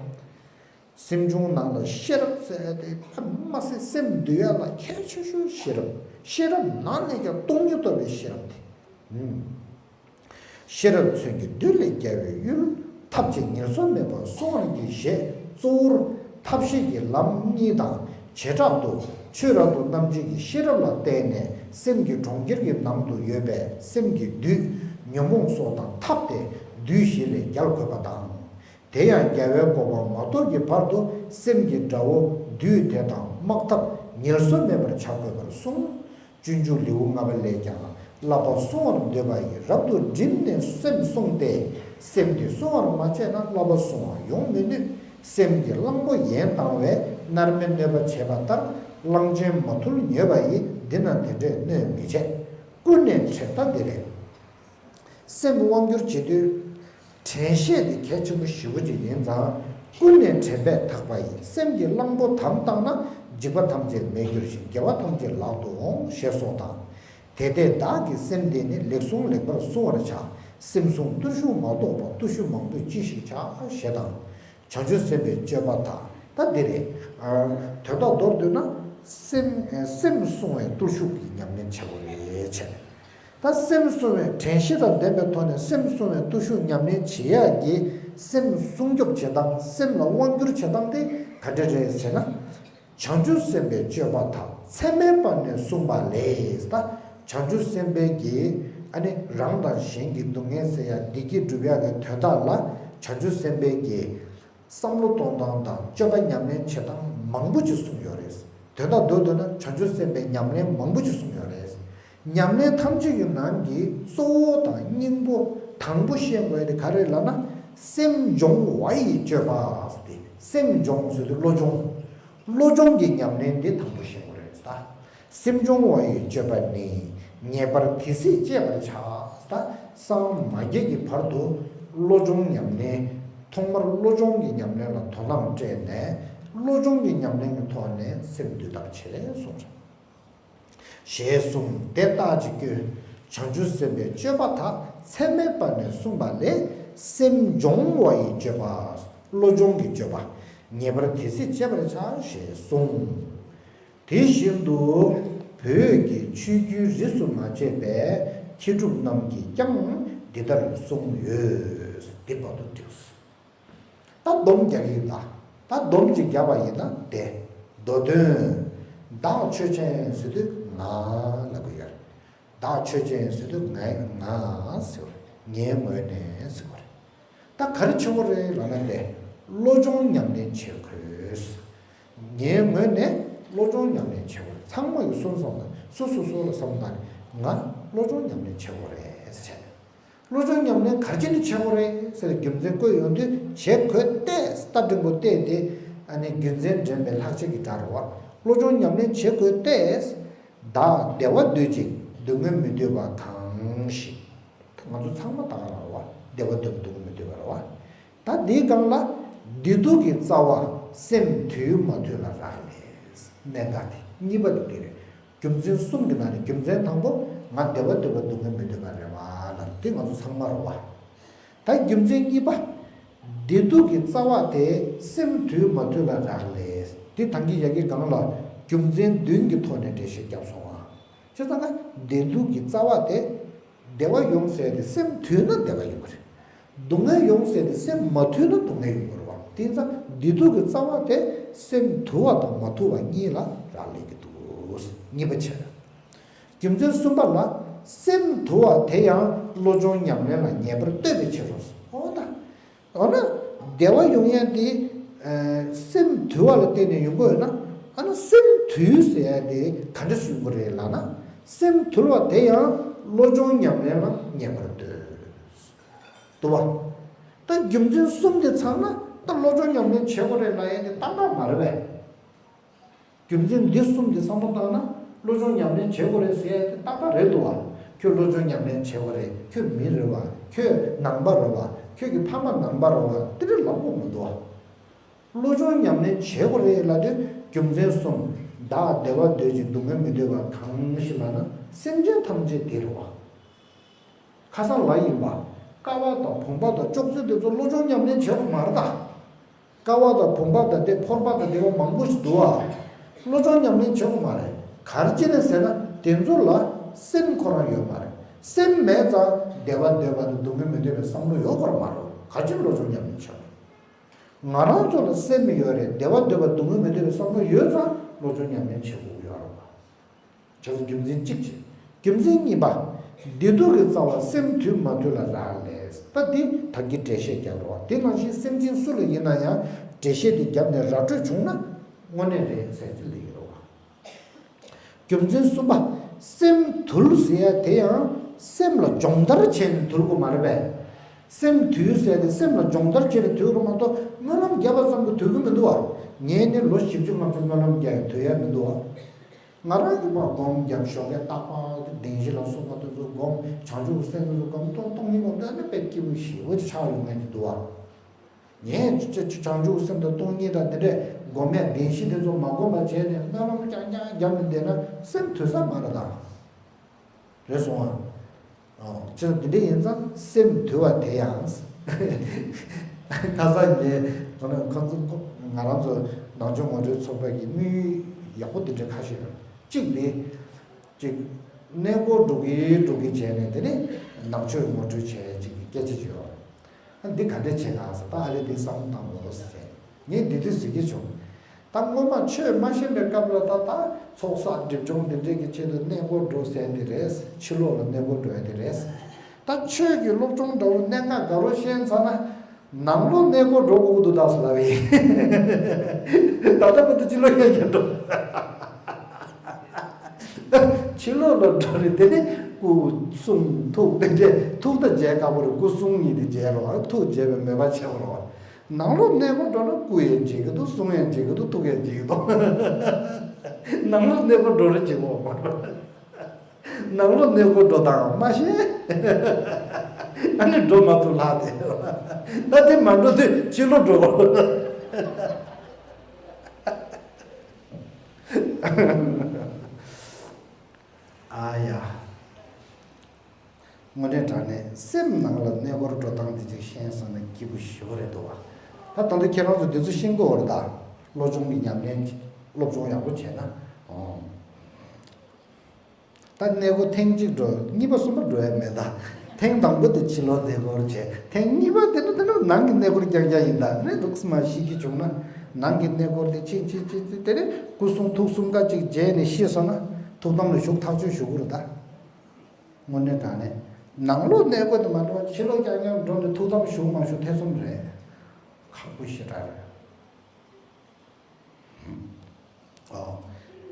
སེམས་བྱུང་ནང་ལ་ཤེས་རབ་ཟེར་ཏེ་མ་ཟད་སེམས་འདུལ་ཡ་ལ་གལ་ཆེ་ཤོས་ཤེས་རབ། ཤེས་རབ་ནང་ནས་ཀྱང་སྟོང་ཉིད་རྟོགས་པའི་ཤེས་རབ་དེ། ཤེས་རབ་མཚོན་གྱིས་བདུད་ལས་རྒྱལ་བའི་ཡུལ། ཐབས་ཀྱིས་ངལ་གསོ་མེད་པར་སྲུང་བར་བགྱི། ཞེས་གཙོ་བོར་ཐབས་ཤེས་ཀྱི་ལམ་གཉིས་དང་། བྱེ་བྲག་ཏུ་ཆོས་རབ་ཏུ་རྣམ་འབྱེད་ཀྱི་ཤེས་རབ་ལ་བརྟེན་ནས། སེམས་ཀྱི་གྲོང་ཁྱེར་གྱི་ནང་དུ་ཡོད་པའི་སེམས་ཀྱི་བདུད་ཉོན་མོངས་སོགས་དང་འཐབ་སྟེ་བདུད་བཞི་ལས་རྒྱལ་དགོས་པ་དང་། དེ་ཡང་རྒྱལ་བའི་གོ་འཕང་མ་ཐོབ་ཀྱི་བར་དུ་སེམས་ཀྱི་དགྲ་བོ་བདུད་དེ་དང་དམག་འཐབ་ངལ་གསོ་མེད་པར་བྱ་དགོས་པར་གསུངས། སྤྱོད་འཇུག་ལེའུ་ལྔ་པ་ལས་ཀྱང་། བསླབ་པ་བསྲུང་བར་འདོད་པ་ཡིས། རབ་ཏུ་བསྒྲིམས་ནས་སེམས་བསྲུངས་ཏེ། སེམས་འདི་བསྲུང་བར་མ་བྱས་ན། བསླབ་པ་བསྲུང་བ་ཡོང་མི་ནུས། སེམས་ཀྱི་གླང་པོ་ཡན་བཏང་བས། མནར་མེད་གནོད་པ་བྱེད་པ་ལྟར། གླང་ཆེན་མ་ཐུལ་མྱོས་པ་ཡིས། འདི་ན་དེ་འདྲས་གནོད་མི་བྱེད། ཀུན་ནས་བྲེད་ལྟ་འདི་རེད། སེམས་དབང་བསྒྱུར་བྱེད་དུས། དྲན་ཤེས་དེ་གལ་ཆེན་པོ་ཞེ་པོ་ཅིག་ཡིན་ཙང་། ཀུན་ནས་དྲན་པས་དག་པ་ཡིས། སེམས་ཀྱི་གླང་པོ་དམ་བཏང་ན། འཇིགས་པ་ཐམས་ཅད་མེད་འགྱུར་ཞིང་། དགེ་བ་ཐམས་ཅད་ལག་ཏུ་འོང་། ཞེས་སོགས་དང་། དེ་ལྟས་བདག་གི་སེམས་འདི་ནི། ལེགས་བསྲུང་ལེགས་པར་བསྲུང་བར་བྱ། སེམས་བསྲུང་བརྟུལ་ཞུགས་མ་གཏོགས་པ། བརྟུལ་ཞུགས་མང་པོས་ཅི་ཞིག་བྱ། ཞེས་དང་། བྱང་ཆུབ་སེམས་དཔའི་སྤྱོད་པ་དག་ད་འདི་རེད། དོན་དག་མདོར་བསྡུས་ན། སེམས་སེམས་བསྲུང་བའི་བརྟུལ་ཞུགས་ཀྱི་ཉམས་ལེན་བྱེད་དགོས་རེད་བྱས། ད་སེམས་བསྲུང་བའི་དྲན་ཤེས་དང་ལྡན་པའི་ཐོག་ནས་སེམས་བསྲུང་བའི་བརྟུལ་ཞུགས་ཉམས་ལེན་བྱེད་ཡག་གི་སེམས་སྲུང་སྐྱོབ་བྱེད་སྟངས། སེམས་ལ་དབང་བསྒྱུར་བྱེད་སྟངས་དེ་ག་འདྲ་རེད་ཟེར་ན། བྱང་ཆུབ་སེམས་དཔའི་སྤྱོད་པ་དག་ཚད་མེད་པ་ནས་གསུངས་པ་ལས། ད་བྱང་ཆུབ་སེམས་དཔའི་གི་ཨ་ནི་རང་དང་གཞན་གྱི་སྡུག་བསྔལ་སེལ་ཡ་བདེ་སྐྱིད་སྒྲུབ་ཡ་གི་དོན་དག་ལ་བྱང་ཆུབ་སེམས་དཔའི་གི་བསམ་བློ་གཏོང་སྟངས་དང་སྤྱོད་པ་ཉམས་ལེན་བྱེད་སྟངས་མང་པོ་ཅིག་གསུངས་ཡོད་རེད། དོན་དག་མདོར་བསྡུས་ན་བྱང་ཆུབ་སེམས་དཔའི་ཉམས་ལེན་མང་པོ་ཅིག་གསུངས་ཡོད་རེད། ཉམས་ལེན་ཐམས་ཅད་ཀྱི་ནང་གི་གཙོ་བོ་དང་སྙིང་པོ་དང་པོ་ཤེས་དགོས་དེ་ག་རེ་ལབ་ན། སེམས་སྦྱོང་བ་ཡི་སྤྱོད་པ་ཟེར་ཏེ། སེམས་སྦྱོང་ཟེར་དུས་བློ་སྦྱོང་། བློ་སྦྱོང་གི་ཉམས་ལེན་འདི་དང་པོ་ཤེས་དགོས་རེད་ད། སེམས་སྦྱོང་བ་ཡི་སྤྱོད་པ་ནི། ངེས་པར་དེ་སྲིད་སྤྱད་པར་བྱ། ད་སངས་མ་རྒྱས་ཀྱི་བར་དུ་བློ་སྦྱོང་ཉམས་ལེན། ཐོག་མར་བློ་སྦྱོང་གི་ཉམས་ལེན་ལ་དོ་སྣང་སྤྲད་ནས། བློ་སྦྱོང་གི་ཉམས་ལེན་གྱི་ཐོག་ནས་སེམས་འདུལ་ཐབས་བྱེད་གསུངས། ཞེས་གསུངས། དེ་ལྟ་ཅི་སྐྱོན། བྱང་ཆུབ་སེམས་དཔའི་སྤྱོད་པ་དག་ཚད་མེད་པ་ནས་གསུངས་པ་ལས། སེམས་སྦྱོང་བ་ཡི་སྤྱོད་པ། བློ་སྦྱོང་གི་སྤྱོད་པ། ངེས་པར་དེ་སྲིད་སྤྱད་པར་བྱ། ཞེས་གསུངས། དེ་བཞིན་དུ་བོད་ཀྱི་ཆོས་བརྒྱུད་རིས་སུ་མ་ཆད་པའི་མཁས་གྲུབ་རྣམས་ཀྱིས་ཀྱང་འདི་ལྟར་གསུངས་ཡོད། འདི་བར་དུ་འགྲིགས། ད་སྡོམ་རྒྱག་གི་ཡིན་ད། ད་སྡོམ་ཅིག་བརྒྱབ་པ་ཡིན་ན་དེ། མདོ་དོན། བདག་ཆོས་ཅན་ཟེར་དུས་ང་ལབ་དགོས་ཡོད་རེད། བདག་ཆོས་ཅན་ཟེར་དུས་ང་ང་ཟེར་བ་རེད། ངའི་ངོས་ནས་ཟེར་བ་རེད། ད་ག་རེ་བྱེད་དགོས་རེད་ལབ་ན་དེ། བློ་སྦྱོང་ཉམས་ལེན་བྱེད་དགོས། ངའི་ངོས་ནས་བློ་སྦྱོང་ཉམས་ལེན་བྱེད་དགོས་རེད། ཚང་མ་ཡི་སོ་སོ་བསམ་ན་སོ་སོ་སོ་ལ་བསམ་ན་ང་བློ་སྦྱོང་ཉམས་ལེན་བྱེད་དགོས་རེད་ཟེར་བྱས། བློ་སྦྱོང་ཉམས་ལེན་ག་རེ་བྱས་ནས་བྱེད་དགོས་རེད་ཟེར་རྒྱུ་མཚན་བཀོད་ཡོང་དུས་བྱེད་དགོས་ཏེ་རྟ་མགྲིན་པོ་བལྟས་ཏེ་ཨ་ནི་རྒྱུ་མཚན་འདྲེན་པའི་ལྷག་བཅས་ཀྱི་སྒྲ་རེད་བ། བློ་སྦྱོང་ཉམས་ལེན་བྱེད་དགོས་ཏེ། བདག་བདེ་བ་འདོད་ཅིང་སྡུག་བསྔལ་མི་འདོད་པ་གང་ཞིག་ང་ཚོ་ཚང་མ་ད་ག་རང་རེད་བ། བདེ་བ་འདོད་པ་སྡུག་བསྔལ་མི་འདོད་པ་རེད་བ། ད་འདིའི་སྒང་ལ། བདེ་སྡུག་གི་རྩ་བ་སེམས་དུལ་མ་དུལ་ལ་རག་ལས། གནད་འགག་དེ་གཉིས་པ་དེ་འདི་རེད། རྒྱུ་མཚན་གསུམ་གྱི་ནང་ནས་རྒྱུ་མཚན་དང་པོ་ང་བདེ་བ་འདོད་པ་སྡུག་བསྔལ་མི་འདོད་པ་རེད་བ་ལབ་དེ་ང་ཚོ་ཚང་མ་རེད་བ། ད་རྒྱུ་མཚན་གཉིས་པ། བདེ་སྡུག་གི་རྩ་བ་དེ་སེམས་དུལ་མ་དུལ་ལ་རག་ལས། དེ་ཐང་གི་ཡ་གི་སྒང་ལ་རྒྱུ་མཚན་བདུན་གྱི་ཐོག་ནས་འགྲེལ་བཤད་བརྒྱབ་སོང་ང་། བྱས་ཙང་ང་བདེ་སྡུག་གི་རྩ་བ་དེ། བདེ་བ་ཡོང་ཟེར་ཏེ་སེམས་དུལ་ན་བདེ་བ་ཡོང་གི་རེད། སྡུག་བསྔལ་ཡོང་ཟེར་ཏེ་སེམས་མ་དུལ་ན་སྡུག་བསྔལ་ཡོང་གི་རེད་བ། དེ་ཙང་བདེ་སྡུག་གི་རྩ་བ་དེ་སེམས་དུལ་བ་དང་མ་དུལ་བ་གཉིས་ལ་རག་ལས་ཀྱི་འདུག་གཉིས་པ་བྱས། རྒྱུ་མཚན་གསུམ་པ་ལ། སེམས་དུལ་བ་དེ་ཡང་བློ་སྦྱོང་ཉམས་ལེན་ལ་ངེས་པར་ལྟོས་པའི་ཕྱིར་རོ། འོ་ན། འོ་ན། བདེ་བ་ཡོང་ཡ་དེ། ཨ། སེམས་དུལ་བ་ལ་བརྟེན་ནས་ཡོང་གི་ཡོད་ན། ཨ་ན་སེམས་དུལ་ཟེར་ཡ་དེ་ག་འདྲ་ཞིག་ཡོང་གི་རེད་ལབ་ན། སེམས་དུལ་བ་དེ་ཡང་བློ་སྦྱོང་ཉམས་ལེན་ལ་ངེས་པར་ལྟོས། དུལ་ ད་རྒྱུ་མཚན་གསུམ་དེ་ཚང་ན་ད་བློ་སྦྱོང་ཉམས་ལེན་བྱེད་དགོས་རེད་ལབ་ཡས་དེ་ཏག་ཏག་མ་རེད་པས། རྒྱུ་མཚན་འདི་གསུམ་དེ་བསམ་བློ་བཏང་ན་བློ་སྦྱོང་ཉམས་ལེན་བྱེད་དགོས་རེད་ཟེར་ཡས་དེ་ཏག་ཏག་རེད་འདུག་བ། ཁྱོད་བློ་སྦྱོང་ཉམས་ལེན་བྱེད་དགོས་རེད། ཁྱོད་མི་རེད་བ། ཁྱོད་ནང་པ་རེད་བ། ཁྱོད་ཀྱི་ཕ་མ་ནང་པ་རེད་བ། དེ་འདྲ་ལབ་དགོས་མི་འདུག་བ། བློ་སྦྱོང་ཉམས་ལེན་བྱེད་དགོས་རེད་ལབ་དུས་རྒྱུ་མཚན་གསུམ། བདག་བདེ་བ་འདོད་ཅིང་སྡུག་བསྔལ་མི་འདོད་པ་གང་ཞིག་ལབ་ན་སེམས་ཅན་ཐམས་ཅད་དེ་རེད་བ། ཁ་སང་ལ་ཡིན་པ། ཀ་བ་དང་བུམ་པ་དང་ཅོག་ཙེ་དེ་ཚོ་བློ་སྦྱོང་ཉམས་ལེན་བྱེད་དགོས་མ་རེད་ད། ཀ་བ་དང་བུམ་པ་དང་དེ་ཕོར་པ་དང་དེ་བ་མང་པོ་ཞིག་འདུག་ཨ། བློ་སྦྱོང་ཉམས་ལེན་བྱེད་དགོས་མ་རེད། ག་རེ་བྱས་ནས་ཟེར་ན་དེ་ཚོ་ལ་སེམས་ཁོ་རང་ཡོད་མ་རེད། སེམས་མེད་ཙང་བདེ་བ་འདོད་པ་དང་སྡུག་བསྔལ་མི་འདོད་པའི་བསམ་བློ་ཡོད་དགོས་མ་རེད། ག་ཅི་བློ་སྦྱོང་ཉམས་ལེན་བྱེད་དགོས། ང་རང་ཚོ་ལ་སེམས་ཡོད་རེད། བདེ་བ་འདོད་པ་སྡུག་བསྔལ་མི་འདོད་པའི་བསམ་བློ་ཡོད་ཙང་བློ་སྦྱོང་ཉམས་ལེན་བྱེད་དགོས་ཀྱི་ཡོད་རེད་བ། བྱས་ཙང་རྒྱུ་མཚན་གཅིག་བྱས། རྒྱུ་མཚན་གཉིས་པ། བདེ་སྡུག་གི་རྩ་བ་སེམས་དུལ་མ་དུལ་ལ་རག་ལས། ད་འདི་ད་གིན་འགྲེལ་བཤད་རྒྱག་རོགས། དེ་ནང་བཞིན་སེམས་ཅན་སུ་ལ་ཡིན་ན་ཡང་འགྲེལ་བཤད་འདི་བརྒྱབ་ནས་ར་སྤྲོད་བྱུང་ན་དངོས་གནས་རེད་ཟེར་གྱི་ལེགས་རོགས། རྒྱུ་མཚན་གསུམ་པ། སེམས་དུལ་ཟེར་ཡ་དེ་ཡང་སེམས་ལ་སྦྱོང་བརྡར་བྱས་ནས་དུལ་དགོས་མ་རེད་པས། སེམས་དུལ་ཟེར་ཡ་དེ་སེམས་ལ་སྦྱོང་བརྡར་བྱས་ནས་དུལ་དགོས་མ་གཏོགས་སྨོན་ལམ་བརྒྱབ་པ་ཙམ་གྱིས་དུལ་གྱི་མི་འདུག་བ། ངས་ནི་ལོ་བཞི་བཅུ་ལྔ་བཅུ་སྨོན་ལམ་རྒྱག་ཡང་དུལ་ཡ་མི་འདུག་བ། ང་རང་གིས་མར་སྒོམ་རྒྱབ་ཞོགས་ཀས་རྟག་པར་བདེན་བཞི་ལ་སོགས་པ་དེ་ཚོ་སྒོམ། བྱང་ཆུབ་སེམས་དེ་ཚོ་སྒོམ། སྟོང་སྟོང་ཉིད་སྒོམ་དེ་ནི་དཔེ་སྐྱིད་པོ་ཞེ་པོ་ཅིག་ཆགས་ཡོང་མཁན་ཅིག་འདུག་བ། ངས་ཅི་ཅི་བྱང་ཆུབ་སེམས་དང་སྟོང་ཉིད་དང་དེ་འདྲས་སྒོམ་མེད་བདེན་བཞི་དེ་ཚོ་མ་སྒོམ་པ་བྱས་ནས་སྨོན་ལམ་རྐྱང་རྐྱང་བརྒྱབ་ནས་བསྡད་ན་སེམས་དུལ་ས་མ་རེད་ད། རེད་སོང་ཨ། ཨོ། ཅི་ལྟར་འདི་འདྲ་ཡིན་ཙང་སེམས་དུལ་བ་དེ་ཡང་། ཁ་སང་ངས་ཁོ་ན་ཁོ་ཚོ་ཁོ་ང་རང་ཚོ་ནང་ཆོས་ངོ་སྤྲོད་ཚོགས་པ་གི་དམིགས་ཡུལ་ཡག་པོ་འདི་འདྲ་ཁ་ཤས་ཡོད། གཅིག་ནི། གཅིག་གནས་སྐོར་འགྲོ་གི་འགྲོ་གི་བྱས་ནས་དེ་ནས་ནང་ཆོས་ངོ་སྤྲོད་བྱས་ཅིག་གི་སྐད་ཆ་ཅིག་ཡོད་རེད། ཨ་འདི་ག་འདྲ་བྱེད་ག་ཟེར། ད་ཨ་རེ་འདི་བསམ་བློ་བཏང་དགོས་ཟེར། ངས་འདི་དུས་ཟེར་གྱི་བྱུང་། ད་སྔོན་མ་ཆོས་མ་ཤེས་པའི་སྐབས་ལ་ད་ད་ཚོགས་བསགས་སྒྲིབ་སྦྱོང་འདི་འདྲས་ཀྱི་ཆེད་དུ་གནས་སྐོར་འགྲོ་ཟེར་འདི་རེད། ཕྱི་ལོགས་ལ་གནས་སྐོར་འགྲོ་ཡ་འདི་རེད། ད་ཆོས་ཀྱི་སློབ་སྦྱོང་འདྲ་བོ་གནད་འགག་དགའ་རོགས་ཤེས་ཚར་ན་ནང་ལོགས་གནས་སྐོར་འགྲོ་དགོས་ཀྱི་འདུག་ད་ཟེར་ལབ་ཡིན། ད་ལྟ་བར་དུ་ཕྱི་ལོགས་ཡ་ཡ་འགྲོ། ཕྱི་ལོགས་ལ་འགྲོ་རེད། དེ་ནས་སྐུ་གསུང་ཐུགས་དེ་འདྲས། ཐུགས་ད་མཇལ་དཀའ་པོ་རེད། སྐུ་གསུང་གཉིས་དེ་མཇལ་རོགས། ཐུགས་མཇལ་བའི་མོས་པ་བྱེད་རོགས། ནང་ལོགས་གནས་སྐོར་འགྲོ་ན་སྐུ་ཡང་མཇལ་གི་འདུག་གསུང་ཡང་མཇལ་གི་འདུག་ཐུགས་ཡང་མཇལ་གི་འདུག་ནང་ལོགས་གནས་སྐོར་འགྲོ་རེ་བྱེད་དགོས། ནང་ལོགས་གནས་སྐོར་འགྲོ་སྟངས་མ་ཤེས། ཨ་ནི་འགྲོ་མ་ཐུབ་ལྷག་དེ། ད་དེ་མ་འགྲོ་དུས་ཕྱི་ལོགས་འགྲོ། ཨ་ཡ། དངོས་གནས་དྲང་གནས་སེམས་ནང་ལ་གནས་སྐོར་འགྲོ་སྟངས་དེ་ཅིག་ཤེས་སོང་ན་སྐྱིད་པོ་ཞེ་པོ་རེད་འདུག་བ། ད་ད་ལྟ་ཁྱེད་རང་ཚོ་འདི་ཚོ་ཤེས་དགོས་པ་རེད་ད། སློབ་སྦྱོང་གི་ཉམས་ལེན་སློབ་སྦྱོང་ཡག་པོ་བྱས་ན། ཨོ། ད་གནས་སྐོར་ཐེངས་གཅིག་འགྲོ་གཉིས་པ་གསུམ་པ་འགྲོ་ཡ་མེད་ད། ཐེངས་དང་པོ་དེ་ཕྱི་ལོགས་གནས་སྐོར་བྱས། ཐེངས་གཉིས་པ་དེ་ནི་དེ་ནི་ནང་གི་གནས་སྐོར་རྐྱང་རྐྱང་ཡིན་ད། རེད་འདུག་སེ་མ་ཤེས་ཀྱི་བྱུང་ན་ནང་གི་གནས་སྐོར་དེ་ཕྱིན་ཕྱིན་ཕྱིན་ཕྱིན་དེ་ནི་སྐུ་གསུང་ཐུགས་གསུམ་ཀ་གཅིག་མཇལ་ནས་ཤེས་སོང་ན་ཐུགས་དམ་ལ་ཞུགས་ཐག་ཆོད་ཞུ་དགོས་རེད་ད། དངོས་གནས་དྲང་གནས། ནང་ལོགས་གནས་སྐོར་དུ་མ་འགྲོ་བ་ཕྱི་ལོགས་རྐྱང་རྐྱང་འགྲོ་ནས་ཐུགས་དམ་ཞུགས་མ་ཞུགས་ཐེ་ཚོམ་རེད། ཁག་པོ་ཞེ་དྲག་རེད། ཨོ།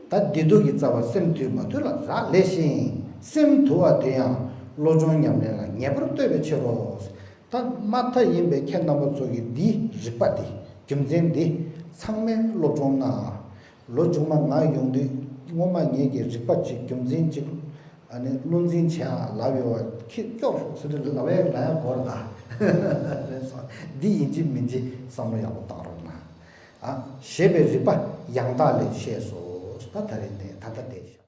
ད་བདེ་སྡུག་གི་རྩ་བ་སེམས་དུལ་མ་དུལ་ལ་རག་ལས་ཤིང་། སེམས་དུལ་བ་དེ་ཡང་བློ་སྦྱོང་ཉམས་ལེན་ལ་ངེས་པར་ལྟོས་པའི་ཕྱིར་རོ། ད་མ་མཐའ་ཡིན་པའི་ཁྱེད་རྣམ་པ་ཚོ་གིས་འདིའི་རིག་པ་འདི་རྒྱུ་མཚན་འདི་ཚང་མས་སློབ་སྦྱོང་གནང་། ལོ་མཇུག་མ་ང་ཡོང་དུས་སྔོན་མ་ངེད་ཀྱི་རིག་པ་གཅིག་རྒྱུ་མཚན་གཅིག་ཨ་ནི་བློ་འཛིན་བྱེད་ཨ་ལབ་ཡོད་པ་ཁྱེད་སྐྱོག་ཤོག་ཟེར་ཏེ་ལབ་ཡ་ལབ་ཡ་གོ་རེད་ད། འདི་ཡིན་གཅིག་མིན་གཅིག་བསམ་བློ་ཡག་པོ་བཏང་རོགས་གནང་། ཨ། ཞེས་པའི་རིགས་པ་ཡང་དག་ལས་ཤེས་སོ། ད་ད་རེས་ནས་ད་ལྟ་བསྡད།